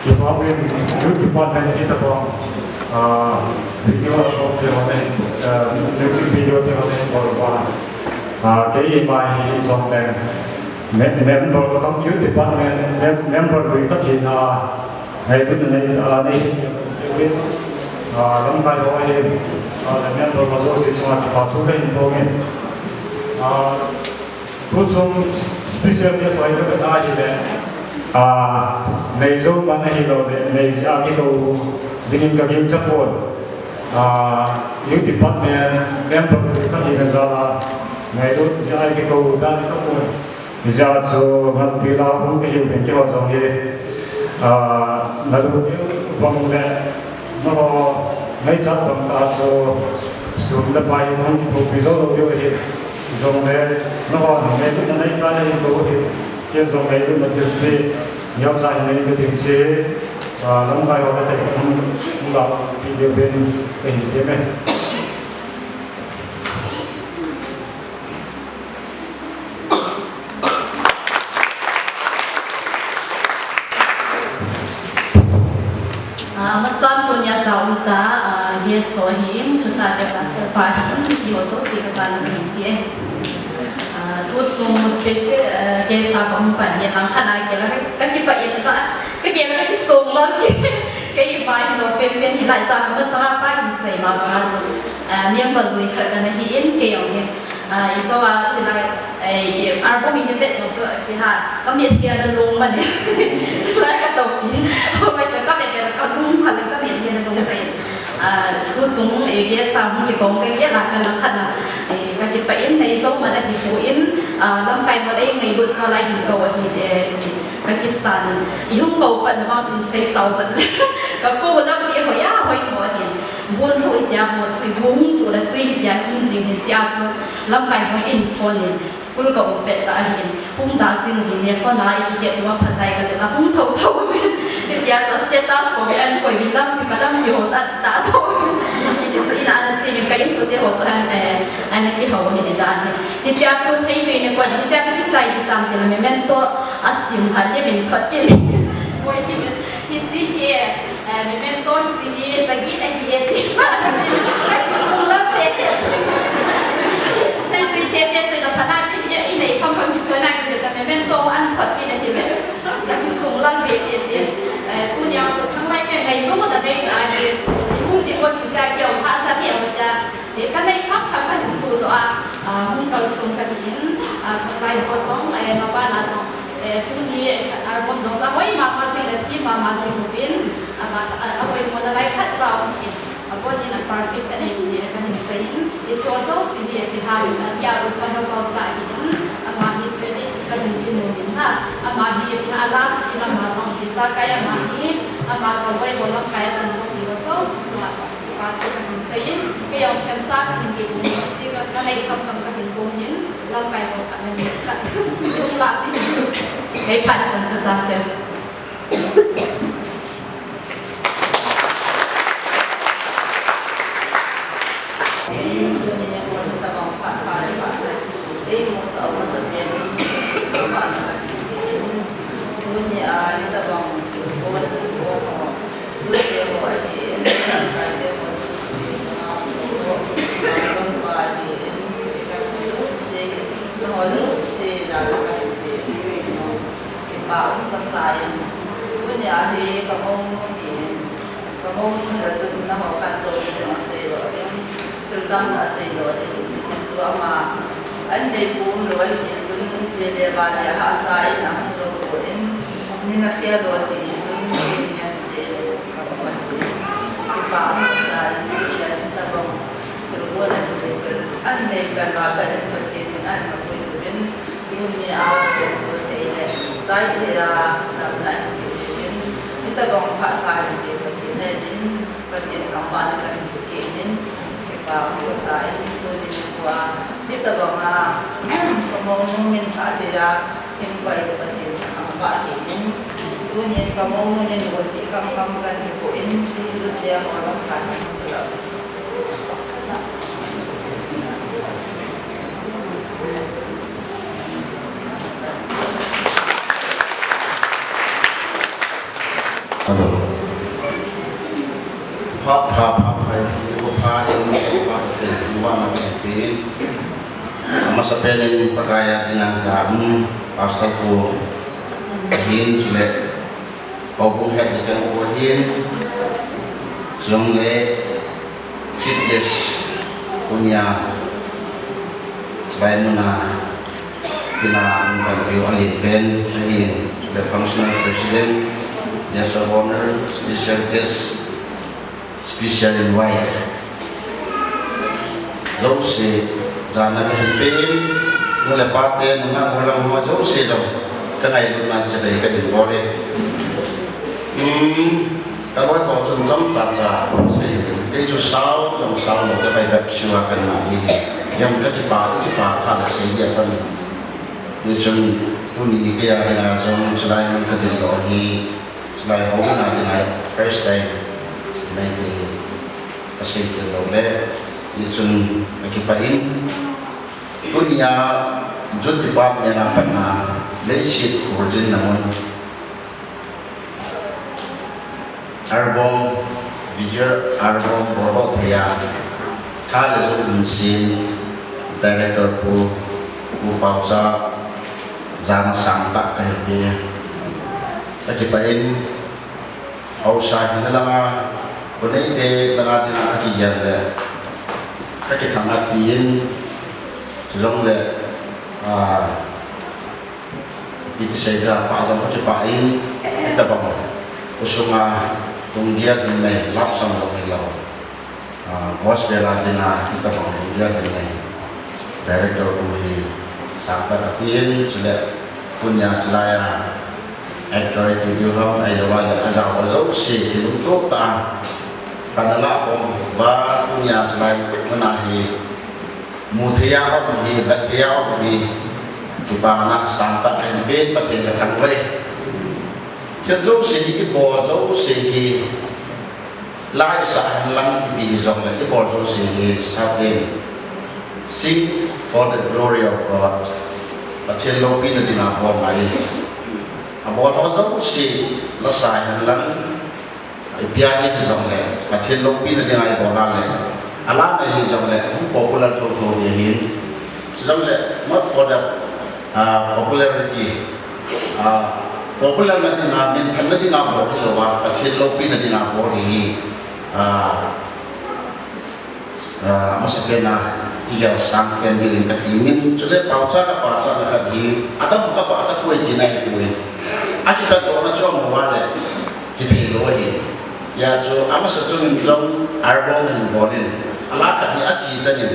Kipa uvin, youth department hi tabang, ah, video album te ho nei, ah, music video te ho nei bol uva. Ah, keima hi jong le mem-, member kham youth department mem-, member lui khat hina, ngailutna nei, ah, nei, ah, lamkai ho hi, ah, member ho jouse chunga kipa thu kahin phong in. Ah, Tuchung special guest ho hi ka na hile, ah, neijou man ahilou le, neijeh a kikou dingin ka gingcha pon. Ah, youth department member khat hina jal a, ngailut jeh a kikou dan ka pon. Hijeh a chu nganpi la hung kahiu pen keiho jong hi, ah, nalu diu vang le, Nangho, ngaichat bang tah chu, sum le pai hung kithopi jou lou diu ahi. Jongle, nangho, ngailutna nei tah le hin kou ahi. Kei jong ngailutna thilpeh neocha hin nei ka ding chu, ah, lamkai ho le tei hung, hung lah pi diu pen kahin tem e. Ah, masan tunia jaum ta, ah, guest ho hin, chutah le pastor pa hin, keiho jouse kasan in kahin ti e. Ah, tuchung special, ah, guest a kahung pan hi, langkhat a kei la ka, kakipah in ka, kakei la kakisong lon kei, kei pa hilou penpen hilai chan masanga pa hin sei ma pa chu, ah, member lui khat kana hi in, kei jong hi. Ah, i jou a, chulai, eh, i album i vet ho chu, eh, kiha, ka mit hi ana long man e. Chulai ka topi. Hoi ka, ka vet ka long pha le ka mit hi ana long pha e. Ah, tuchung, eh, guest a hung kikong ka gel a ka lang khat na. Eh, kakipah in, nei jou man ahi poi, ah, lamkai ho le ngailut sa lai hin kou ahi, eh, kakisan in. I hung kou pat na vang chun sei sao pat. Ka kou lam ti hoi a, hoi mo ahi. Bun lou itia ho, tui bung su le tui itia hung jing hin tia chu lamkai ho in phone in school ka um pet ta ahin. Hung da jing hin ne phone a i kihet tua phatai ka le la hung tho tho min. Itia chu status ko an koi min lam ti ka lam ti ho chat ta tho min. Iti chu ina ana chi min ka in tu te ho to an, eh, ana kiho min da hin. Itia chu thei tu in ko itia chu kichai ti tam ti la memento a sim ha le min thot ki. Moi ti min. Hiche hi, eh, memento hiche hi, jagit ahi e ti. Kakisung lou te te. Kakisui te te chu la phat a ti hi, i nei kham kham hi chu na ki ta memento an thot ki na ti ve. Kakisung lou ve te te. Eh, tunia chu khanglai te ngailut ta ve ta hi. Kum ti ko ti ja ki o ha sa ki o sa. Eh, ka nei kham kham ka hin su to a, ah, hung kalsong ka hin, ah, khanglai ho jong, eh, mapa na jong, eh, tuni, eh, album jong sa hoi mama jing le ti mama jing uvin, ama, ah, ahoi mo na lai khat jao hin, abon in a perfect ka nei ti, eh, ka hin sei in, i chu jouse hi, eh, kiha in, ah, tia u pa na pau sa hin, ama hi credit ka hin pinu hin na, ama hi, eh, a last scene ama jong hi, sa kai ama hi, ama ka hoi mo lam kai a chan mo hi, jouse hi, Pa thu kahin sei in, kei jong themcha kahin gei in, chi ka, ka nei kham kham kahin gong in, lamkai ho khat le ni khat. Lung la ti. Kei phat in kan chu ta te. Thil dang a sei lou ding, hiche chu ama an nei pum lou ahi, hiche chun hiche le vale hahsa in ahung so pon, ni na khel lou ti ni chun ni ngen se lou ka um ahi. Kipa um sa in, hiche tabang thil gon ahi, thil an nei kan va kan in Pathen in an na pui uvin, tuni a hiche chu thei le chai thei a damna in pui uvin, hitabang phat pha in Pathen in, Pathen thangvahna kan in pui uvin, Ka sa in tunin tua, hitabanga, ka mounu min pha tila, in pai le Pathen thangvah in, tunin ka mounu nin gol ti kam kam kan hi ko in, si lut dia mo lam khan hin tu la. Hello. Pha, pha, pha, pha, pha, in, pha, pha, pha, pha, pha, pha. Amasapen in Pakai a dinga jam, Pastor pu, hin, chule, paubung het dikan pu hin, chule, Chief guest, punya, sebagai muna, kina interview alin pen, ahin, the functional president, guest of honor, special guest, special invite. Jouse, jana kahin pen, nu le pa te, nungah nu le pa ho, jouse jong, ka ngailutna chadei kahin bol e. Hmm. Ka loi ko chun chomcha cha sei, kei chu sao, jong sao lou, ka pai bep siu a ka na hi. Jong ka kipa, ka kipa kha le sei dia pan. Hichun tuni kei a dinga jong chulai mun ka ding lou hi, chulai ho na dinga first time. Nei ti ka sei ti lou le. Hichun ka kipa in. Tunia Youth Department a pat na leiset khurjin na mun. Album, visual album bol thei a, tha le jong in sem, director pu, Pu Paocha, jana sangtah kahin pe. Ka kipa in, haosa hina langa, ko neite langa dinga kigel le, ka kithangvah pi in, chujong le, ah, Iti sei ta, pa jong ka kipa in, hitabang khosung a lunggel hin nei, love song jong hilou. Ah, gospel a dinga, hitabang lunggel hin nei. Director pu hi sangtah kape in, chule, tunia chulai a, actor interview ham, ahilou le, ajao a jouse, kilungtoh tah a, kana lah bom uva, tunia chulai, muna hi, Mu thei a um hi, vet thei a um hi, kipana sangtah kahin pe, Pathen ka thangvah e. Thil jouse hi, ibol jouse hi, la isah hen lang ipi hijongle, ibol jouse hi, Satan, sing for the glory of God. Pathen loupina dinga bol ngai. Abol ho jouse, la sa hen lang, Ipi a ding hijongle, Pathen loupina dinga ibol a le, alam a hijongle, hung popular thotho ding ahin. Hijongle, not for the, ah, popularity, ah, popular na dinga, minthanna dinga bol hilou a, Pathen loupina dinga bol hi, ah, Ah, amasapen a, igel sang pen ding in kati in, chule paocha ka pachatna khat hi, adang ka pachat koi tina hi koi. Akipat dohna chu amu a le, hithei lou ahi. Hijeh chun, amasa chun in jong, album in bol in, ala khat hi achi tan in,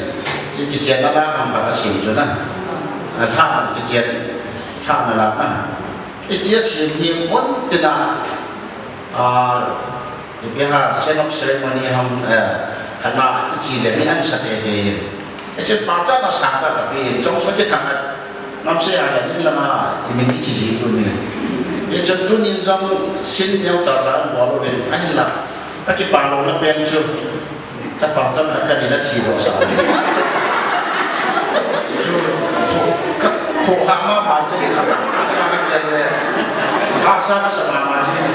chu kichenna la ham khat asem chu na. Ala ham kichen, ham na la na. Hiche asem hi, mun tina, ah, Ipi ham, send off ceremony ham, eh, kana ichi le mi ansa teitei in. Hiche pachatna sangtah kape in, chonset kithang a, namse a le, min lama, imin kikijih un in. Hichun tunin jong, sin neocha cha bol uvin, ahinla, ka kipah louna pen chu, chapang chang a kanin athi doh sa. Chu, ka, thoh ha mama jin, ka, ka, ka, ka, ka, ka, sa, ka sa mama jin.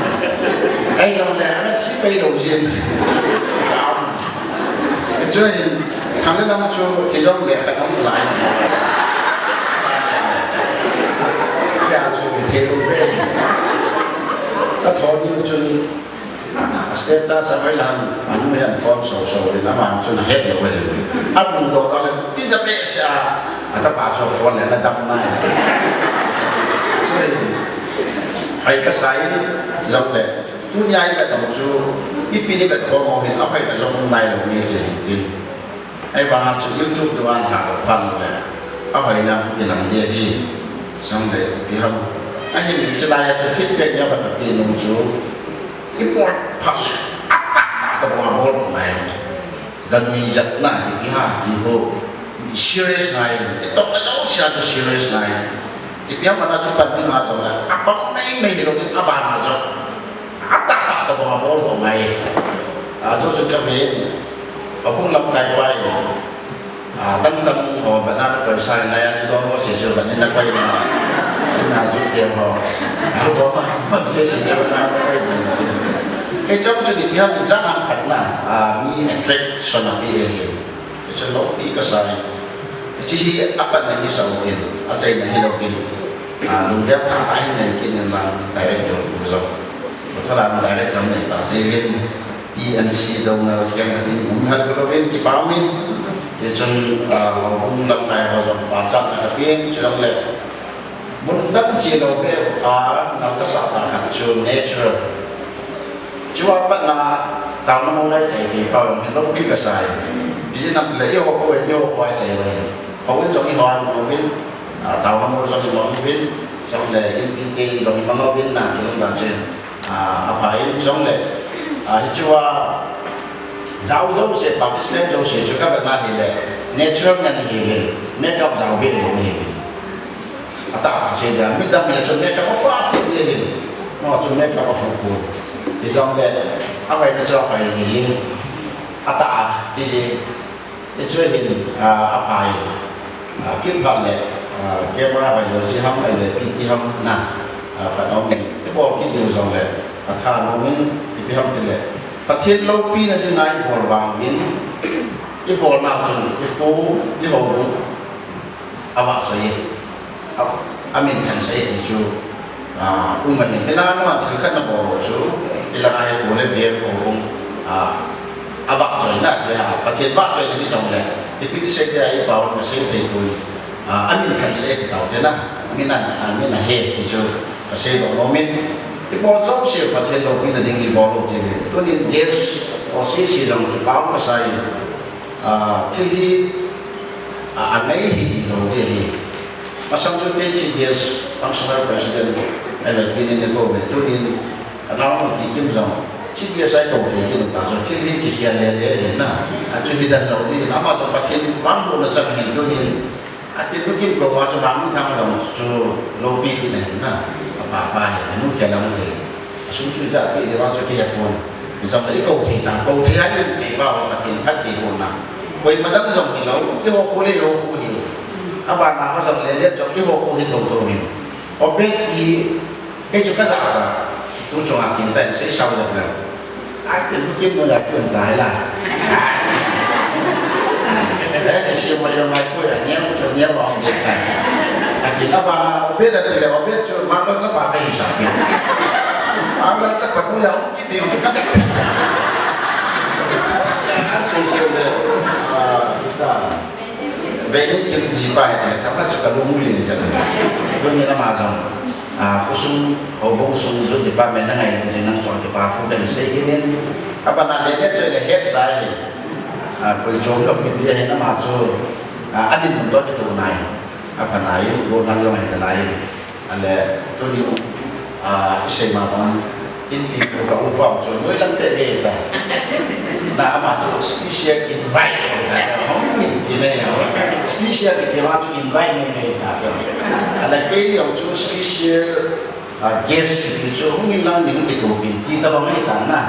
Ahijongle, ana thi pai lou jin. Ka um. Chu hin, thang le lam chu, thi jong le, ka um lai. Ya chu, thi lu be. Ka thon ni chun, Status a hoilam, anu hian phone so so in aman chun ahet lou in. Alungdong tah chu, tija behseh a, achapa chu phone le ana dam nai. Hoi kasa in, jong le, tunia i vet u chu, ipi ni vet khom u hin, ahoina jong um nai lou ni ti hin tin. Ahivanga chu YouTube dunga thah pan le, ahoina hung kilang ding ahi, jong le, ipi ham. Ahin, chulai a chu feedback ni a vet a pi nung chu, I bol phat le, a tah tah tah bol bol ngai. Ganmi jatna, ipi ham ti ho, serious ngai, itok le lo sia chu serious ngai. Ipi ham ana chu panpi nga jong le, apang mei mei hilou, abang nga jong, atah tah tabang abol ho ngai. Ajo chu kamin, ahung lamkai pai. Ah, dang dang ho, bana na paisa ngai a chu dong ho se chu, bana na pai na, na ju te ho. Ah, ho ma, ma se se chu na pai na. Kei chom chu ipi ham, jan ham khat na, ah, mi attraction api e. Hiche loupi kasai. Hiche hi apatna hi sa uvin, achaina hilou vin. Ah, lunggel tha tha hin nei kit in lang director pu jong. Patharan director nei ta jiuvin, P N C Doungel kiang khat in um hel lou vin kipa umin. Hichun, ah, houbung lamkai ho jong pachatna kapin, chuleh mun dang che lou be, ah, nal kasah ta khat chu natural. Chua patna, taona mong lai chai ti pa, loupi kasai. Biji nam le, i ho ko, i ho ko a chai lo hin. Ho in jong i ho an mo vin, ah, taona mong jong i mong vin, jong le, in, in te in jong i mong vin, na chi lom da chi. Ah, apha in jong le, ah, hichua, jao jouse, participant jouse, chu ka ba na hi le, natural ngen hi le, makeup jao be lo ni hi le. Atah a sei dia, midang le chun makeup afa fu ni hin. No chun makeup afu pu. Ijong le, ahoi na chu ahoi ni hin. Atah a, iji, ichu hin, ah, aphai. Ah, kiphat le, ah, camera hoi lo ji ham, hoi le, P T ham na. Ah, phat om ni. Ibol kit diu jong le, atha nom in, ipi ham ti le. Pathen loupina dinga ibol vang in, ibol na chun, ipu, iho, avahchoi, a, amin phansah e ti chu, ah, um ahi. Hilai a thil khat na bol chu, hilai a pu le pi ho hung, ah, avahchoi na, tia, Pathen vahchoi na hi jong le, ipi ti sei tia i pao na sei thei poi, ah, amin phansah e ti tao te na, min an, ah, min ahe ti chu, kasei lou nom in, ibol jouse Pathen loupina ding ibol lou ti le, tunin guest, O C C jong kipah kasai. Ah, thil hi, ah, angai hi lou ding ahi. Masang chu kei Chief Guest, Functional President, ahilou le P N N ko ve tunin, anaonu Kikim jong, Chief Guest a ikou thei kit ta chu, thil hi kikhel le le ahi na. Achu hi dan lou ding, ama jong Pathen vangbohna chang ahin tunin, Atin Nukim kou a chu Mangthang jong chu loupi kit na ahin na, apa pa hi, anu khel lang hi. Asum chu ijat pi le vang chu kihe pon. Jong le ikou thei ta, kou thei a len thei pa ho Pathen phattheibohna. Koima dang jong hilou, iho khu le iho khu hi. Abana ho jong le le jong iho khu hi thotho hi. Obed hi Kei chu kajah sa, tu chunga thil tah in seisao lou le. Atin Nukim noiya kium ta hi la. Eh, kisi mo jong mai ko ya, neo chu neo a hung ding tai. Atin abana Obed ati le, Obed chu Michael chapa kahisap e. Michael chapa noiya hung kit ding chu kahet. Asei sei le, ah, ta. Vei ni kim jipa hi, themkhat chu kalung lin jeng. Tunin ama jong, ah, khosung, houbung sung, youth department na ngai jing nang jong kipa thu kasei kit in. Abana le le chu le hetsa hi. Ah, koi chom lou mi ti ahin ama chu, ah, adinmun toh kitoh nai. Apha nai, gollhang jong ahi nalai. Ale, tuni, ah, isei ma bang, Inpi pu ka upa chu, noilang te ve ta. Na ama chu special invite, hung min ti ne ya. Special kiti ma chu invite ne ne ta chu. Ale kei jong chu special, ah, guest kiti chu, hung in lang ding kithopi ti tabang ahi ta na.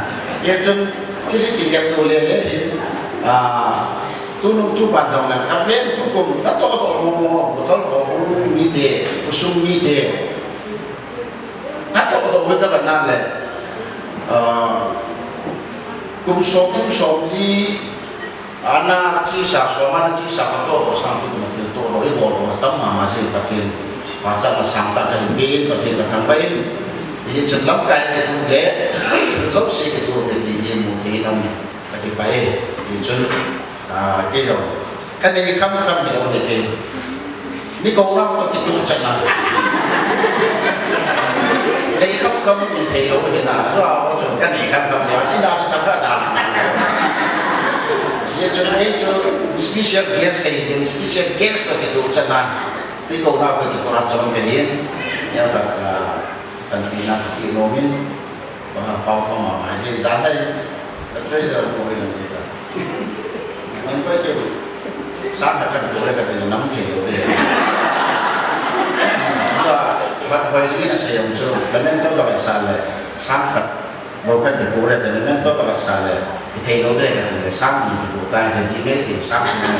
Kei chun, thil hi kigel to le le hin, ah, Tunung tupan jong le, kaven tukum, natoh toh mong mong, botol ho, bung mite, khosung mite. Natoh toh hoi kaba na le. Ah, kum som, kum som li, ana chesa, som ana chesa, katoh toh sang tukum thil toh toh, ibol toh, atam mama jing Pathen. Pachatna sangtah kahin pe in, Pathen kathangvah in. Hichun lamkai kitoh le, jouse kitoh me ti hi mu thei nom e. Kakipah e, hichun, ah, kei jong. Kanei kham kham hilou hi kei. Ni kou ngam toh kitoh chan na. Nei kham kham in thei lou hi na, jo a ho chun kanei kham kham ya, ina chu thakha da. Hichun kei chu special guest kei hin, special guest toh kitoh chan na. Ni kou ngam toh kitoh a chon kei hin. Ya ka, ah, kan pi na ki no min. Banga pao thong ma mai ke jan dai. Ka treasurer ko hin ni ta. Koi keu, sang khat kan kole kati na nam thei lou de. Sa, hoi, hoi jing in asei jong chu, memento ka vetsah le, sang khat bou kan kole te, memento ka vetsah le, ithei lou de kati le, sang ni kole ta, ithei ji me thei, sang ni.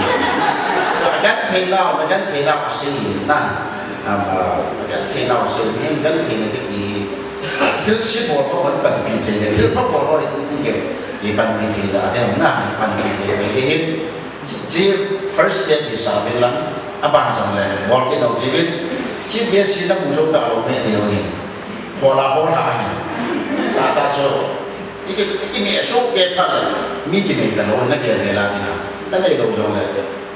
So, agenthei nau, agenthei nau asei na, um, agenthei nau asei, agenthei na kiti, thil se bol ho, pan, panpi thei le, thil pha bol ho, iti ke, ipanpi thei le, ahi na, ipanpi thei le, ihi. Chi first step hi sa vin lang, aban jong le, bol kit lou ti vin. Chi bia si na pu jo ta lou me ti lou hi. Bol a bol ha hi. Ta ta so, iki, iki mi so ke pa le, mi ki nei ta lou, na ke le la ni na. Na nei lou jong le,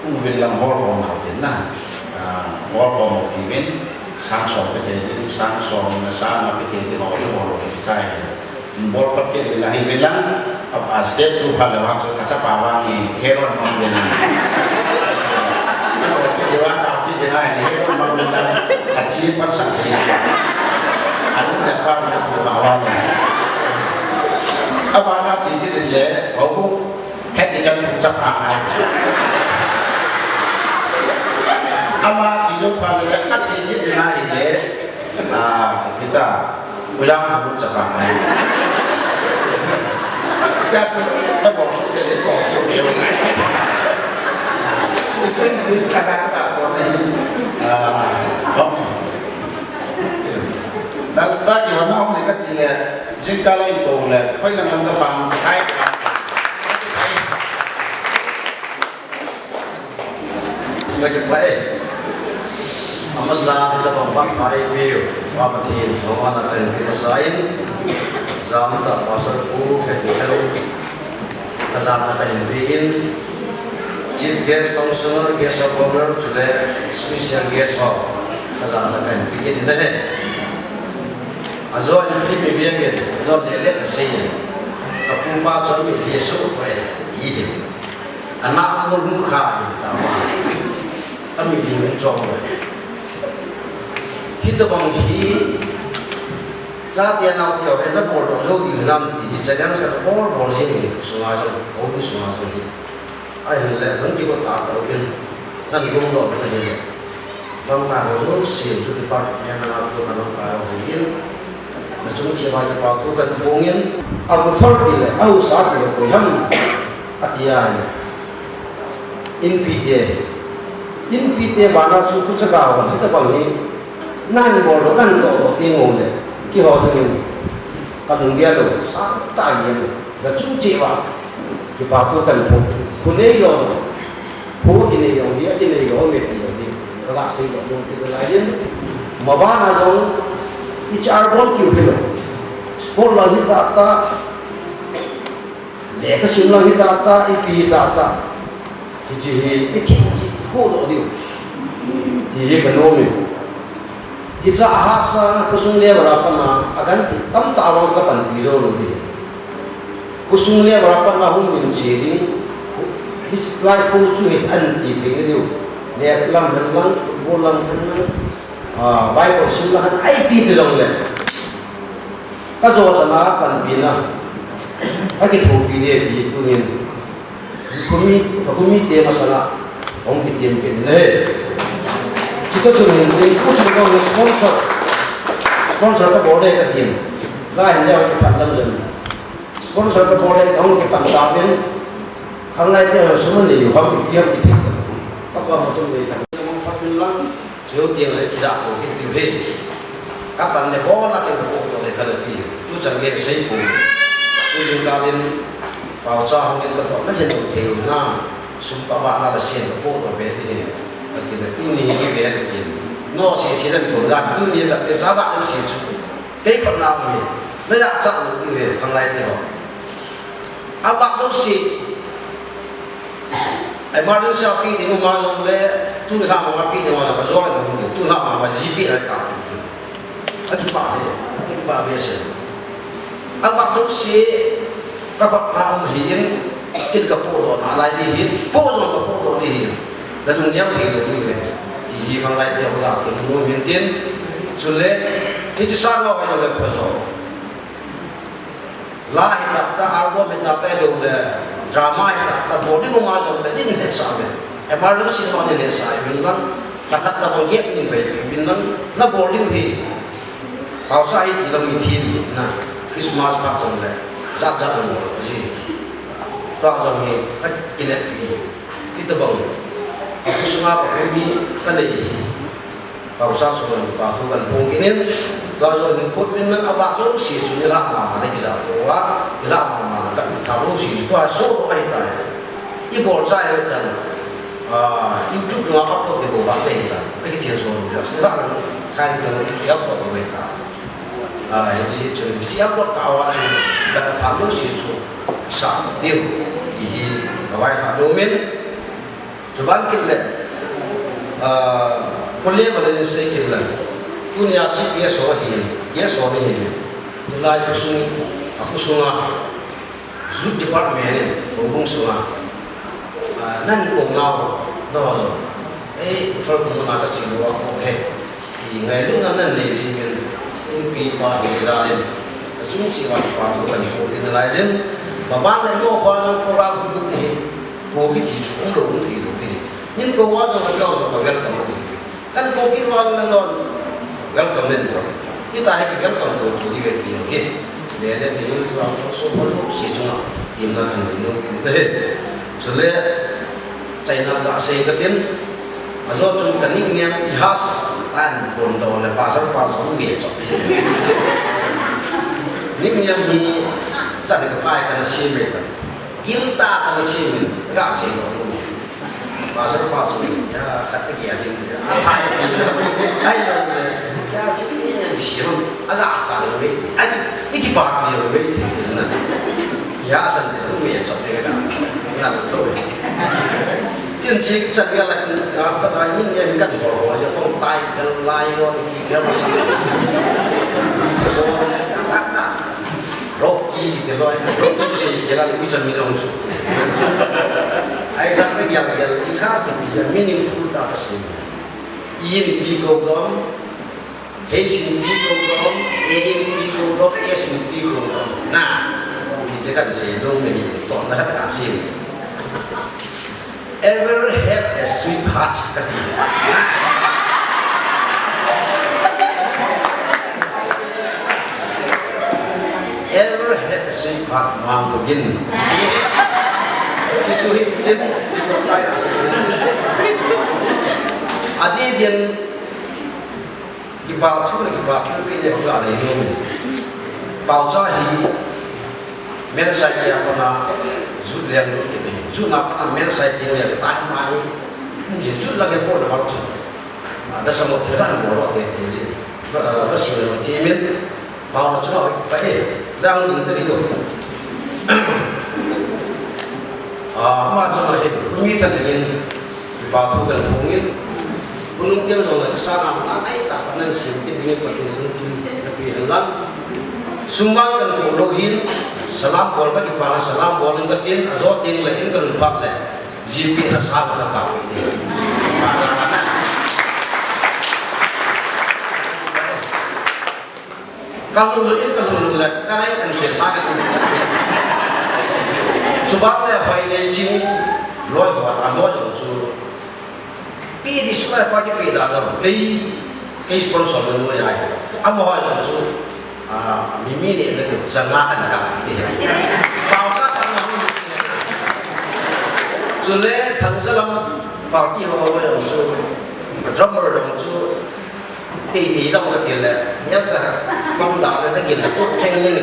pu vin lang hol bol na tin na. Ah, hol bol mo ti vin, sang som pe te, sang som na sang na pe te, ti mo, hol bol ti sai. Bol khat kit le ahi vin lang, a, a step two phat le vang chu, achapa vang hi, Herod mang vin lang. Bol kit le vang sa kit le ahi, Herod mang vin lang, achi pan sa kit. Anu le pa na tu pa vang. Apa na chi kit le, ho bu, het ni kan chapa ai. Ama chi jo phat le, achi kit le ahi le, a, kita. Kuyang ha mun chapa ngai. Kya chu, na bol su ke le to su ke. Chi chen ti ka ka ka to ne. Ah, bom. Na ta ki wa na hong ni ka ti le. Jing ka lai to le. Koi lang lang ka bang. Hai. Ngai pai. Amasa, tabang bang pai piu. Wa Pathen, Lhona kan pi masa in. Jam ta pasal pu, kan pi kan. Kajam ta kan pi in. Chief guest, functional guest of honor, chule special guest ho. Kajam ta kan pi kin na he. Ajo in pi mi biang in. Ajo le le ka sei. Ka pu pa chon mi le su ko e. Yi. Ana ngol mu kha hi ta ma. Ami ding chong le. Hitabang hi, chate nao te ho, na bol doh jou ding nam ti hi, challenge ka bol bol jing ni, sunga jong, home sunga jong hi. Ahin le, nang ti ko ta ta kin, nan gum doh ta hi. Lamkai ho jouse chu department a kon a lamkai ho hin, na chung cheh uva kipa thu kahin phong in, a authority le, a husa ti le koi ham, ati ahi. Inpi te, inpi te bana chu kucha ga ho, hitabang hi, nan bol doh, nan toh doh teng uleh, kihou ding in, kalung gel lou, sa ta gel lou, na chung cheh uva. Kipa thu kahin phong. Khu nei lou. Khu kinei lou hi, kinei lou, me ti lou hi. Ka ga sei lou, lou ti lou lai din. Mabana jong, H R bol kiu hi lou. Sport lang hi ta ta. Lekha sim lang hi ta ta, ipi hi ta ta. Hiche hi, i thi chi, khu lou diu. Ti hi ka nom e. Hiche a hahsa, khosung level a pat na, a gan ti, tamtah vang ka panpi jou lou ding. Khosung level a pat na hung min che ding, hiche lai khu chu hi an ti thei na diu. Lek lam hen lang, football lam hen lang, ah, Bible sim lam hen, ipi ti jong le. Ka jo chan a panpina, ka kithopi ding ti tunin. Khumi, khumi te masanga, hung kitem pen le. Chuta chun tin, khosung ka sponsor. Sponsor ka bol le ka tin. Ka hin ja ka phat lam jan. Sponsor ka bol le ka hung kipan ta pen. Khanglai te sum nei u ham ki ham ki thei. Ka pa ma sum nei ka. Mo phat pen lang. Keu tiang le kija ko kit piu he. Ka pan le bol a keu ko to le ka le pi. Tu chan nge sei ko. Tu jing ka din pao cha hong in ka to na he no thei na. Sum pa ba na la sien ko to be ti he. Ka ti le tu ni ni be ti. No si si le ko la tu ni la pe cha ba si su. Kei pa na mi. Na ya cha no ti he khanglai te ho. A bak jouse. Emergency a pe ding um a jong le, tulha mong a pe ding um a jong, ka jo a jong, tulha mong a ji pe lai ka. A kipa he, a kipa behseh. A bak jouse, ka bak na um hi in, kin ka po doh na lai ding hi, po jong ka po doh ding hi. Ka lungniam thei lou ding hi. Ti hi khanglai te ho la kin mu hin tin. Chule, ti ti sa lo ha le pa jo. La hi ta ta, album hi ta ta, lo le, Drama hi ta, ta bol ding ma jong le, din hetsah ve. Emergency ma din hetsah ve, min lang, ta khat ta bol gek din ve, min lang, na bol ding hi. Pausa hi ti lam hi thim na, Christmas pa jong le, jat jat bol ji. Ta jong hi, ka kinet pi, kita bang. Aku sunga ka mi, ka lei. Pausa sunga pa thu kan phong kit in, tua jong hin khut min nang a vah jouse chu ni lah mama na kija tua, ni lah mama na ka tha jouse chu tua so ahi tai. I bol chai le tan, ah, YouTube nga upload ni bol ba te ta. Ai ki thil so ni la, ni lah kan khai ni i upload ni ta. Ah, hi chu chu upload ta wa chu ka tha jouse chu sa diu. Hi hi ka vai ha do min. Chuban kit le, ah, kole bale ni sei kit le. Tunia chi P S O hi, P S O ni hi. Tulai khosung, a khosunga, Youth Department in, houbung sunga. Ah, nan ko ngau, no jo. Eh, fal ko na ka si lo ko he. Ti ngailutna nan nei jing in, inpi pa hi jal in. Achung cheh uva kipa thu kan phong kit nalai jin. Maban le mo pa jong program hi, ko kiti chu umlou um thei lou hi. Nin ko uva jong ajo ka welcome u. Kan ko kit uva jong ajo welcome nin ko. Hita hi ki welcome ko tu hi ve ti hi. Le le ti hi tu so ko lo si chunga. Imna kan lo ki. Chule China ka sei ka tin, ajo chun ka nickname Ihas, an pon to le pasal pasal nge chok. Nickname hi chan ka pai ka na sei me ta. Gil ta ka na sei me, ka sei lo. Pasal pasal ya ka ta gya din. Ai lo. Ya chi ni ni si ho. Aja cha lo me. Ai, ni ki pa ni lo me. Ya san ni lo me chok ka. Ngan to. Tin chi chan ga la kin, ah, pa yin yin kan ho ho, ya phong tai kan lai lo ni kan sa. Rocky ti lo, Rocky ti si ya la ni chan mi lo su. Ai sa ke ya ya ni ka ti ya meaningful ta si. Yin pi ko dom, H in P ko dom, A in P ko dom, S in P ko dom. Na, ti je kan sei dom me hi, to na ka sei. Ever have a sweetheart? Ka ti. Na. Ever had a sweetheart, mang ko gin. Ti su hi, ti ko kai a sei. Adi din, Kipa thu le kipa thu pi le hula le no. Paucha hi, men sai ya ko na, jut le no ki te. Jut na pa men sai ti ya ta ma hi. Ji jut la ke po le paucha. Da sa mo te dan mo lo te te ji. Ba si le ti min. Pau na chu pa e. Dang din te ri do. Ah, ma chu ma hi. Mi ta le min. Kipa thu kan phong in, hunung teng jong le thusang a, na ai ta pa nan sim kit ding in Pathen lungsim na pe hen lang. Sum vang kan phong lou hin, salam bol ka kipa na salam bol in ka tin, ajo teng le in ka lungphat le, G P na sa ka ka pe ding. Ka lunglut in ka lunglut le, ka nai kan se sa ka lunglut. Chuban le hoi nei ching, loi hoi a loi jong chu. Pi di su ka pa ki pi da da. Kei, kei sponsor lo lo ya. Amo hoi jong chu. A, mi mi ni le janga kan ka pi di. Pau sa ka na. Chule thang sa lam party ho ho jong chu. Drummer jong chu. Ti, ti dong ka ti le, nia ka, bang da le, na gin, ko theng le.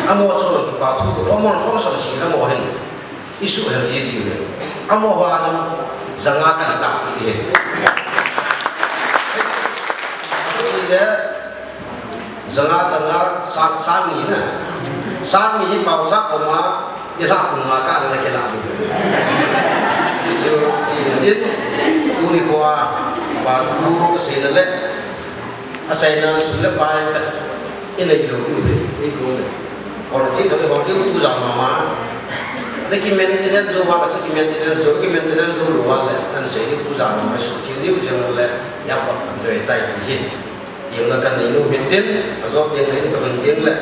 Amo so lo pa thu, ko mo so so si na mo hen. Isu hen ji ji le. Amo wa jong, janga kan ta pi he. Ti le, janga, janga, sa, sa ni na. Sa ni hi pau sa ko ma, Ni la kum nga ka la ke la. Ti chu, ti din, tuni ko a, pa thu ka sei na le. A sei na sum le pai ka. I nei lo tu le, i ko le. Or ti to ko ti tu ja ma ma. Le ki maintenance jo wa ka ki maintenance jo, ki maintenance jo lo wa le. An sei ni tu ja ma ma su ti ni u jeng le. Ya pa le tai hi. Ti na kan ni nu min tin, a jo tin le ka min tin le.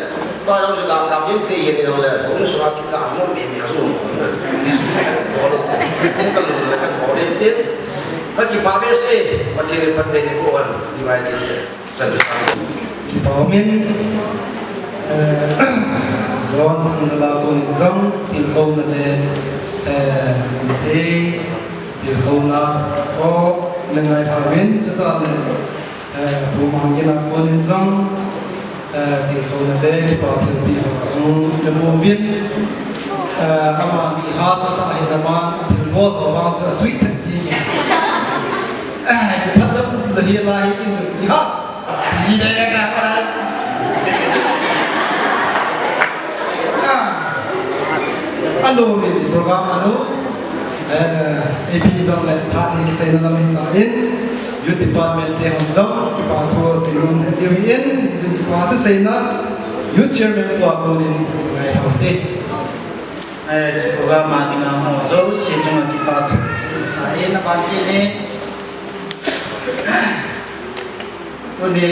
Pa jong chu ga, ga vin thei hin jong le, hung sunga thi ka mo me me a jong. Bol, ka lung le ka bol in tin. Ka kipah behseh, Pathen in phatthei eiboh hen, ni mai tin. Kipa umin, eh, John Thangdala konin jong, tilkhouna le, eh, thei, tilkhouna, o, le ngai pha uvin, chutah le, eh, Pu Mangina konin jong, eh, tilkhouna le, kipa thilpeh ho jong, le mu uvin, eh, aman kihasasa ahin aman, thilbol ho vang chu asui tah jenge. Eh, kiphat lam, le hi lai hi in, kihas. Ni dai dai dai dai. Ah. Alo ni program alo. Eh, A P jong le phat ni kiseina lam in ta in. Youth department te hon jong, kipa thu seinom diu hin, jong kipa thu seina. Youth chairman pu a konin ngai thau te. Eh, chi program a dinga ho jouse chunga kipa thu seina sa in, aban kit in. Tuni,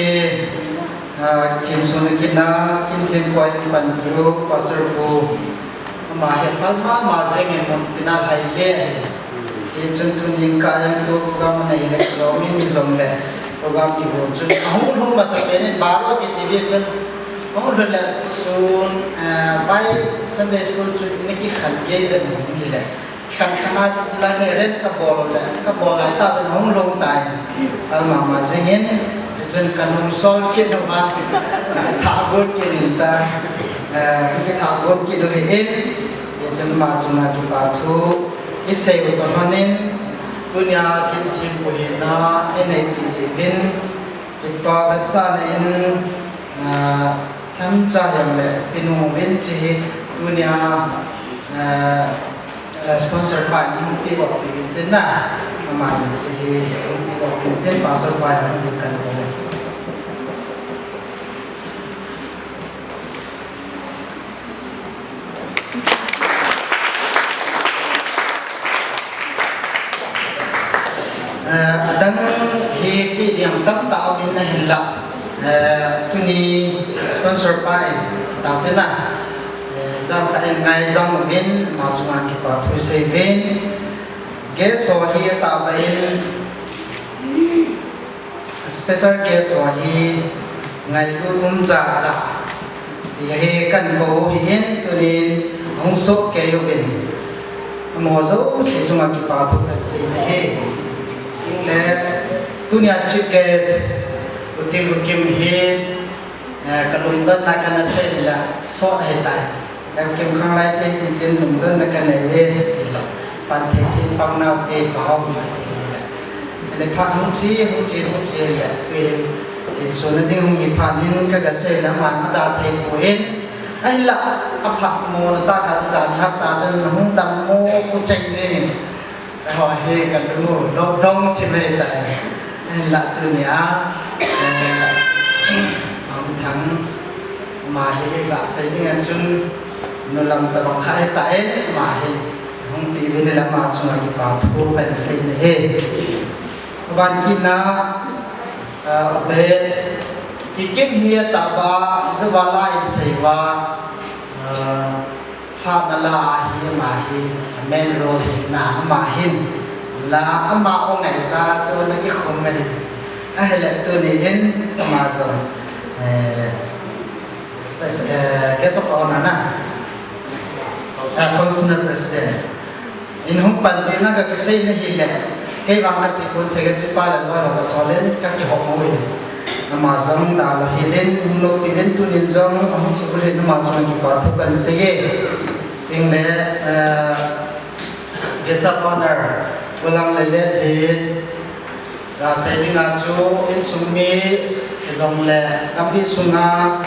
ah, kin sun kin na, kin kin koi kin pan piu, Pastor Pu, ama hi fal mama jengin mun tina hai le. Hichun tuni ka yang tu program nei le lo min ni jong le. Program i hon chun, ahung hung masa penin baro kiti hichun. Ahung hung le sun, ah, bai Sunday school chu ni kikhan gei jen ni le. Khan khan a chu chila ni arrange kabol le, kabol lai tah uvin hung lhung tai. Fal mama jengin, chuchun kanung sol kit uva. Thah got kit in ta, eh, kithah got kit uve in, hichun ama chunga kipa thu isei u toh lhonin, tunia kin thempu hina, inei pi jeh uvin, kipa vetsahna in, ah, themcha jong le, pinung uvin chi hi, tunia, ah, Eh, sponsor pa ni hung pi gop pi vin tin na. Ama ni chi hi hung pi gop pi vin tin, pastor pa ni hung pi kan ko le. Eh, adang hi pi diang tam ta min na hin la. Eh, tuni sponsor pa in tao te na. Eh, jam khat in ngai jam uvin, ama chunga kipa thu sei uvin. Guest ho hi atah beh in, special guest ho hi ngailut um cha cha. Hi hi kan ko hi in, tunin hung soh kei uvin. Amaho jouse chunga kipa thu kan sei na hi. Tin le, tunia chief guest, Pu Tilhukim hi, eh, ka lungdonna kana sei la, sot ahi tai. Ka kimkhang lai te, tin tin lungdonna kanei ve, ti lo. Pan thei tin pang nau te, pa hom na te le. Le phat hung chi, hung chi, hung chi le. Pi, ti sun na ding hung hi phat in ka ga sei la, man ma da thei pu in. Ahinla, aphat mo na ta kha chu jan hap ta chun na hung dam mo pu cheng jing. Ho hi ka lung u dong dong chi mai tai. Ahinla tunia, eh, Hung Thang, ama hi ka sei ding a chun, nu lam tabang khat ahi tai, ama hi hung pi uvin le ama chunga kipa thu kan sei na hi. Aban kit na, ah, be, Kikim hi atah ba, Jehova la in sei uva, ah, Phat na la ahi ama hi, a main role hi na ama hin. La ama o ngai sa chu na kikhum ahi. Ahile tuni hin ama jong, eh, spe-, eh, guest of honor na. Ah, functional president. In hung panpina ka kisei na hile. Kei vang a chi phun secretary pa le loi ho ka sol in ka kihou mo e. Ama jong da lo hi len hung lo pi len tunin jong a hung sukul hin ama jong kipa thu kan sei e. Tin le, eh, guest of honor, Pu Langleilet hi, ga sei ding a chu insung mi, hijongle, lampi sunga,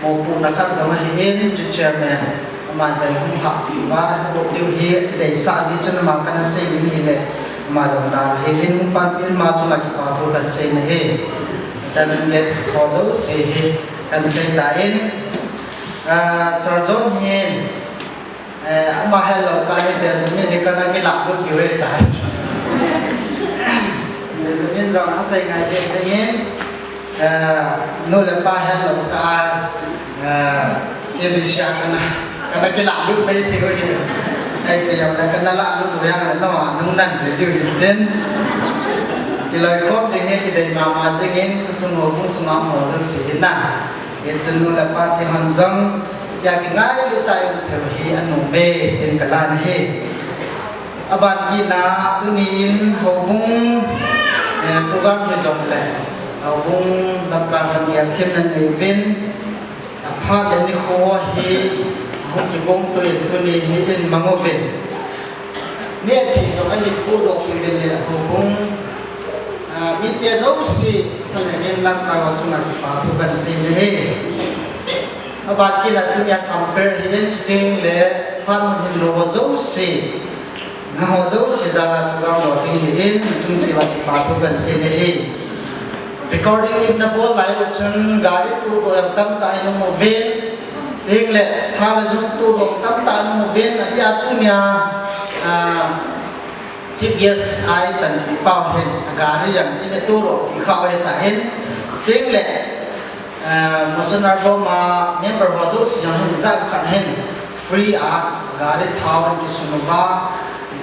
mopohna khat jong ahi in, chu chairman, ama jong hung hahpi uva, hung bol diu hi, kideisah ji chun ama kana sei ding hile, ama jong da hi in, hung panpin ama chunga kipa thu kan sei na hi. Tamin guest ho jouse hi, kan sei ta in, ah, Sir John hin, Eh, ama hello ka hi Benjamin hi kana kilah lut diu ahi tai. Benjamin jong asei ngai le sei in, eh, nu le pa hello ka, eh, Tia ding sia kana, kana kilah lut mai thei u hi. Ai, kei jong le kana lah lut u jong le, no, nung nan jui diu hi tin. Kiloikhom ding hi kidei mama jingin, khosung houbung sunga ho jouse hi na. Hichun nu le pa te hon jong, tia kingailut a i um thei u hi anom e, tin kalan ahi. Aban kit na, tuni in houbung, eh, program hi jong le, houbung lamkai hon gel themna nei uvin, aphat le nikho hi hung kigong to in tuni hi in mang uvin. Neh thei jong ahin podoh uvin le houbung, ah, mite jouse, thalheng in lamkai ho chunga kipa thu kan sei ahi. Aban kit na tunia compare hi in chuting le phat mun hin lou ho jouse. Nangho jouse jal a program lolhing hi in, chung cheh uva kipa thu kan sei ahi. Recording in nabol lai u chun gari tudoh jong tamtah in um uvin. Tin le tha le jung tudoh tamtah in um uvin. Atia tunia, ah, chief guest a i panpi pau hin, a gari jong in tudoh pi kha u ahitan. Tin le, ah, Motion Arbom a member ho jouse jong hin jam khat hin free a gari thao ahin kisun uva,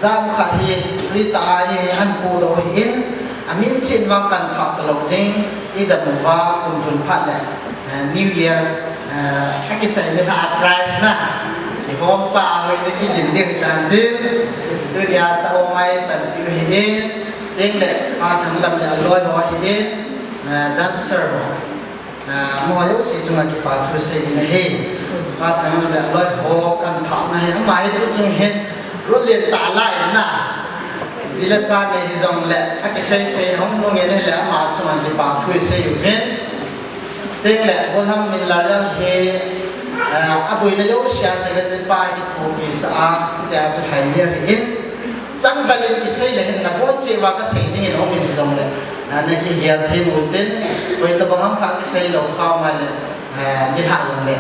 jam khat hi free tah a hi ahin podoh u hi in, amin chin vang kan phah talou ding, i dam uva kum lhun phat le, eh, New Year, eh, akichai le tha prize na, kihom pa a hoi te kigin ding tan din, tunia cha o mai panpi u hi in, tin le, Pa Thanglam le aloi ho hi in, eh, dancer ho. Ah, amaho jouse chunga kipa thu sei ding ahi. Pa Thanglam le aloi ho kan phah na hi, ama hi tu chung hin rut len tah lai na. Ji le cha nei hi jong le, akisei sei hung nung in le ama chunga kipa thu sei uvin. Tin le, Bolhang Minlar jong hi, ah, aboina jouse a secretary pa kithopi sah a, tia chu hai le hi in. Chang bal in kisei le hin nabon cheh uva kasei ding in um in jong le, ah, na kigel thei u tin, koi tabang ham kha kisei lou kha um le, ah, nilhah jong le.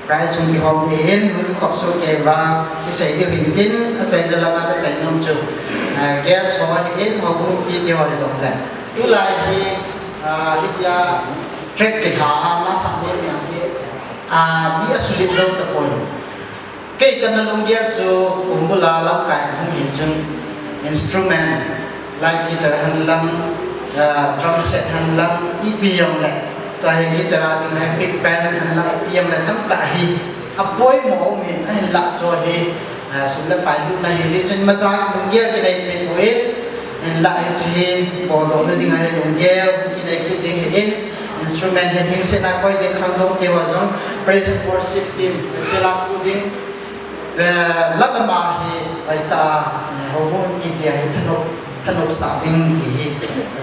Prize hung kihom ding in, hung kikhop soh kei uva, kisei diu hin tin, achaina langa kasei nom chu, ah, guest ho hi in, houbung pi te ho hi jong le. Tulai hi, ah, hitia track kilha a, lasa mi mi hi, ah, mi asulit lou tapoi. Kei kana lunggel chu kumbul a lamkai hung hi chun instrument, like guitar hen lang, ah, drum set hen lang, ipi jong le. Tua hi guitar a ding hi pick band hen lang, ipi jong le tamtah hi. Apoimo um in ahinlah chu hi, ah, sum le pai lutna hi jeh chun imacha lunggel kinei thei poi. Hinlah hiche hi boldohna ding ahi lunggel kinei kit ding hi in. Instrument hi hingset a koi ding khangdong te ho jong praise and worship team, sela pu ding. Eh, lalama hi, hoitah a, eh, houbung pi te hi thanop, thanop sah ding ti hi,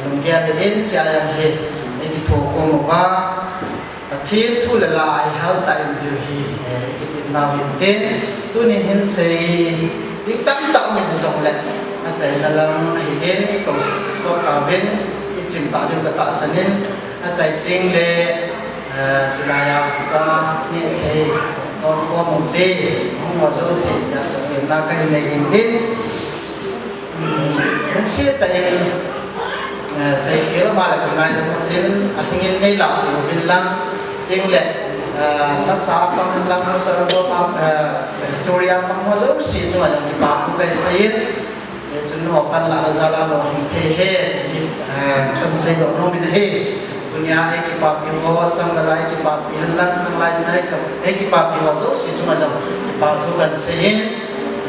lunggel hi in, chea jong hi, eikithokhom uva. Pathen thu le la a ihal tah in diu hi, eh, eikitepnau hin tin, tuni hin sei ding tamtah um in jong le, achaina lang ahi in, eikou sot tauvin, ichim tah diu katahsan in, achai teng le, eh, chulai a cha neh thei, nonkhom u te, hung ho jouse, tia chu temna kahin nei in tin. Hmm, lungset tah in, eh, seikhel ama le kingaidam u tin, alhing in neilah peh uvin lang, tin le, eh, lasa a pang hen lang, lasa a pang, eh, story a pang ho jouse chunga jong kipa thu kasei in, Hichun ho panlahna jal a lolhing thei hen, eh, kasei doh nom in ahi. Tunia eikipapi ho, chang bal a eikipapi hen lang, chang lai in a eikipapi ho jouse chunga jong kipa thu kasei in,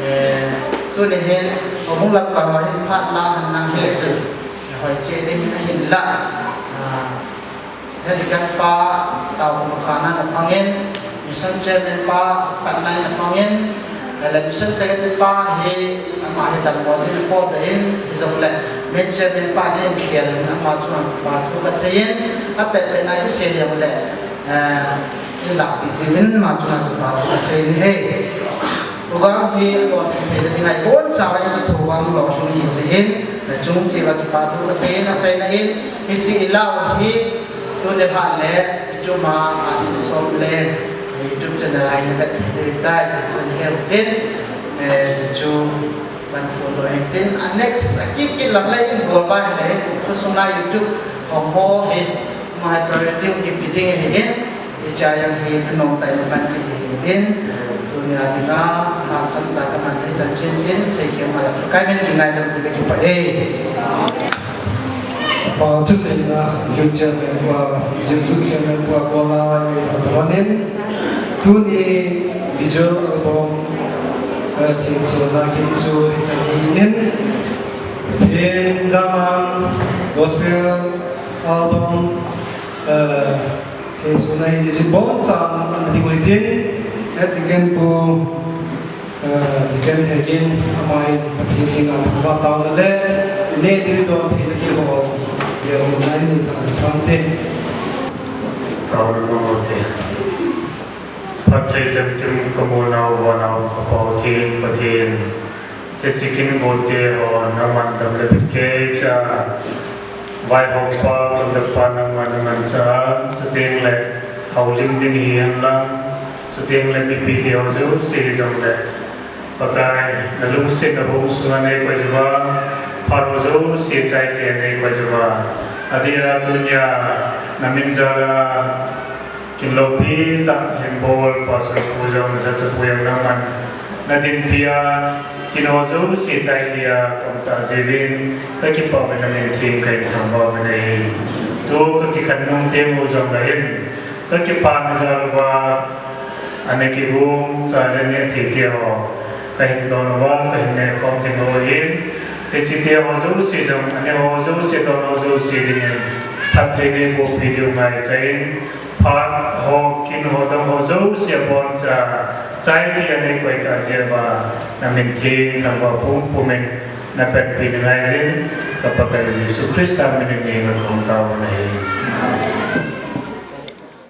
eh, tuni hin, houbung lamkai ho hin phat la hen lang hile chun, hoi cheh ding ahinlah, ah, Head Deacon pa, taokhom khatna na pang in, Mission Chairman pa, khatna na pang in, le Mission Secretary pa hi, ama hi dammo jin apodoh in, hijongle, Main Chairman pa hi ahin khel in, ama chunga kipa thu kasei in, apet pet na kisei leu le, eh, eilah peh jing in, ama chunga kipa thu kasei in ahi. Program hi alolhing theina dinga ibonchauva ikithoa lolhing ahi jeh in, nachung cheh uva kipa thu kasei in, achaina in, hiche ilah u hi, tuni lhah le, YouTube a, Ashish Somleng, YouTube channel a ina vet thei diu ahitai, ti chu nahet u tin, eh, ti chu, ban phondoh in tin, a next, akit kit lang le, in bol ba hile, khosung a YouTube, hom ho hi, ama hi priority hung kipe ding ahi in, Hiche a jong hi thanom tah in pan kit ding ahin, tunia dinga, na chomcha kaman hi chanchin in, seikhel mala Pakai min kingaidam ding kakipah e. Pa thuseina, youth chairman pa, youth chairman pa, kona ni hatawanin, tuni visual album, eh, thilsohna kichu hi chanchin in, hin zaman gospel album, eh, thilsohna hi jisi bon chan ana ding uhitin, eh, Deacon Pu, eh, Deacon Hegin, amai Pathen henga thangvah taona le, ne ding don thei na ti ho, ya mo nai ni ta phante. Taona mo te. Phatthei chemkim kamu nau, vannoi kapau Pathen, Pathen. Hiche kin golte ho, nangman dam le phat keicha. Vaihompa, Chonglep pa nangman namancha, chuteng le houlim ding hihen lang, chuteng le mipi te ho jouse hijongle, Pakai, nalungsetna hung sunga neikoi jouva, phat ho jouse chaitia neikoi jouva, adeh a tunia namin jal a, kin loupi tah hin bol Pastor pu jong, Lhacha pu jong nangman nadinpi a, kin ho jouse chaitia kaum tah jeh uvin, kakipah uvin namin theng kahin sangvah uvin ahi. Tu kakikhen nung teng u jongle hin, kakipana jal uva, ana kigong, cha le neh thei te ho, kahin don uva, kahin neh khom ding u ahin, hiche te ho jouse jong, ana ho jouse, don ho jouse dingin, phatthei neibohpi diu ngaicha in, phat ho, kin ho, dong ho jouse aboncha, chaitia neikoi tah jeh uva, namin theng thangvah pumpum in napanpi ding ngaiyin, ka Pakai Jesu Christa min in ngen kathum tauvin ahi.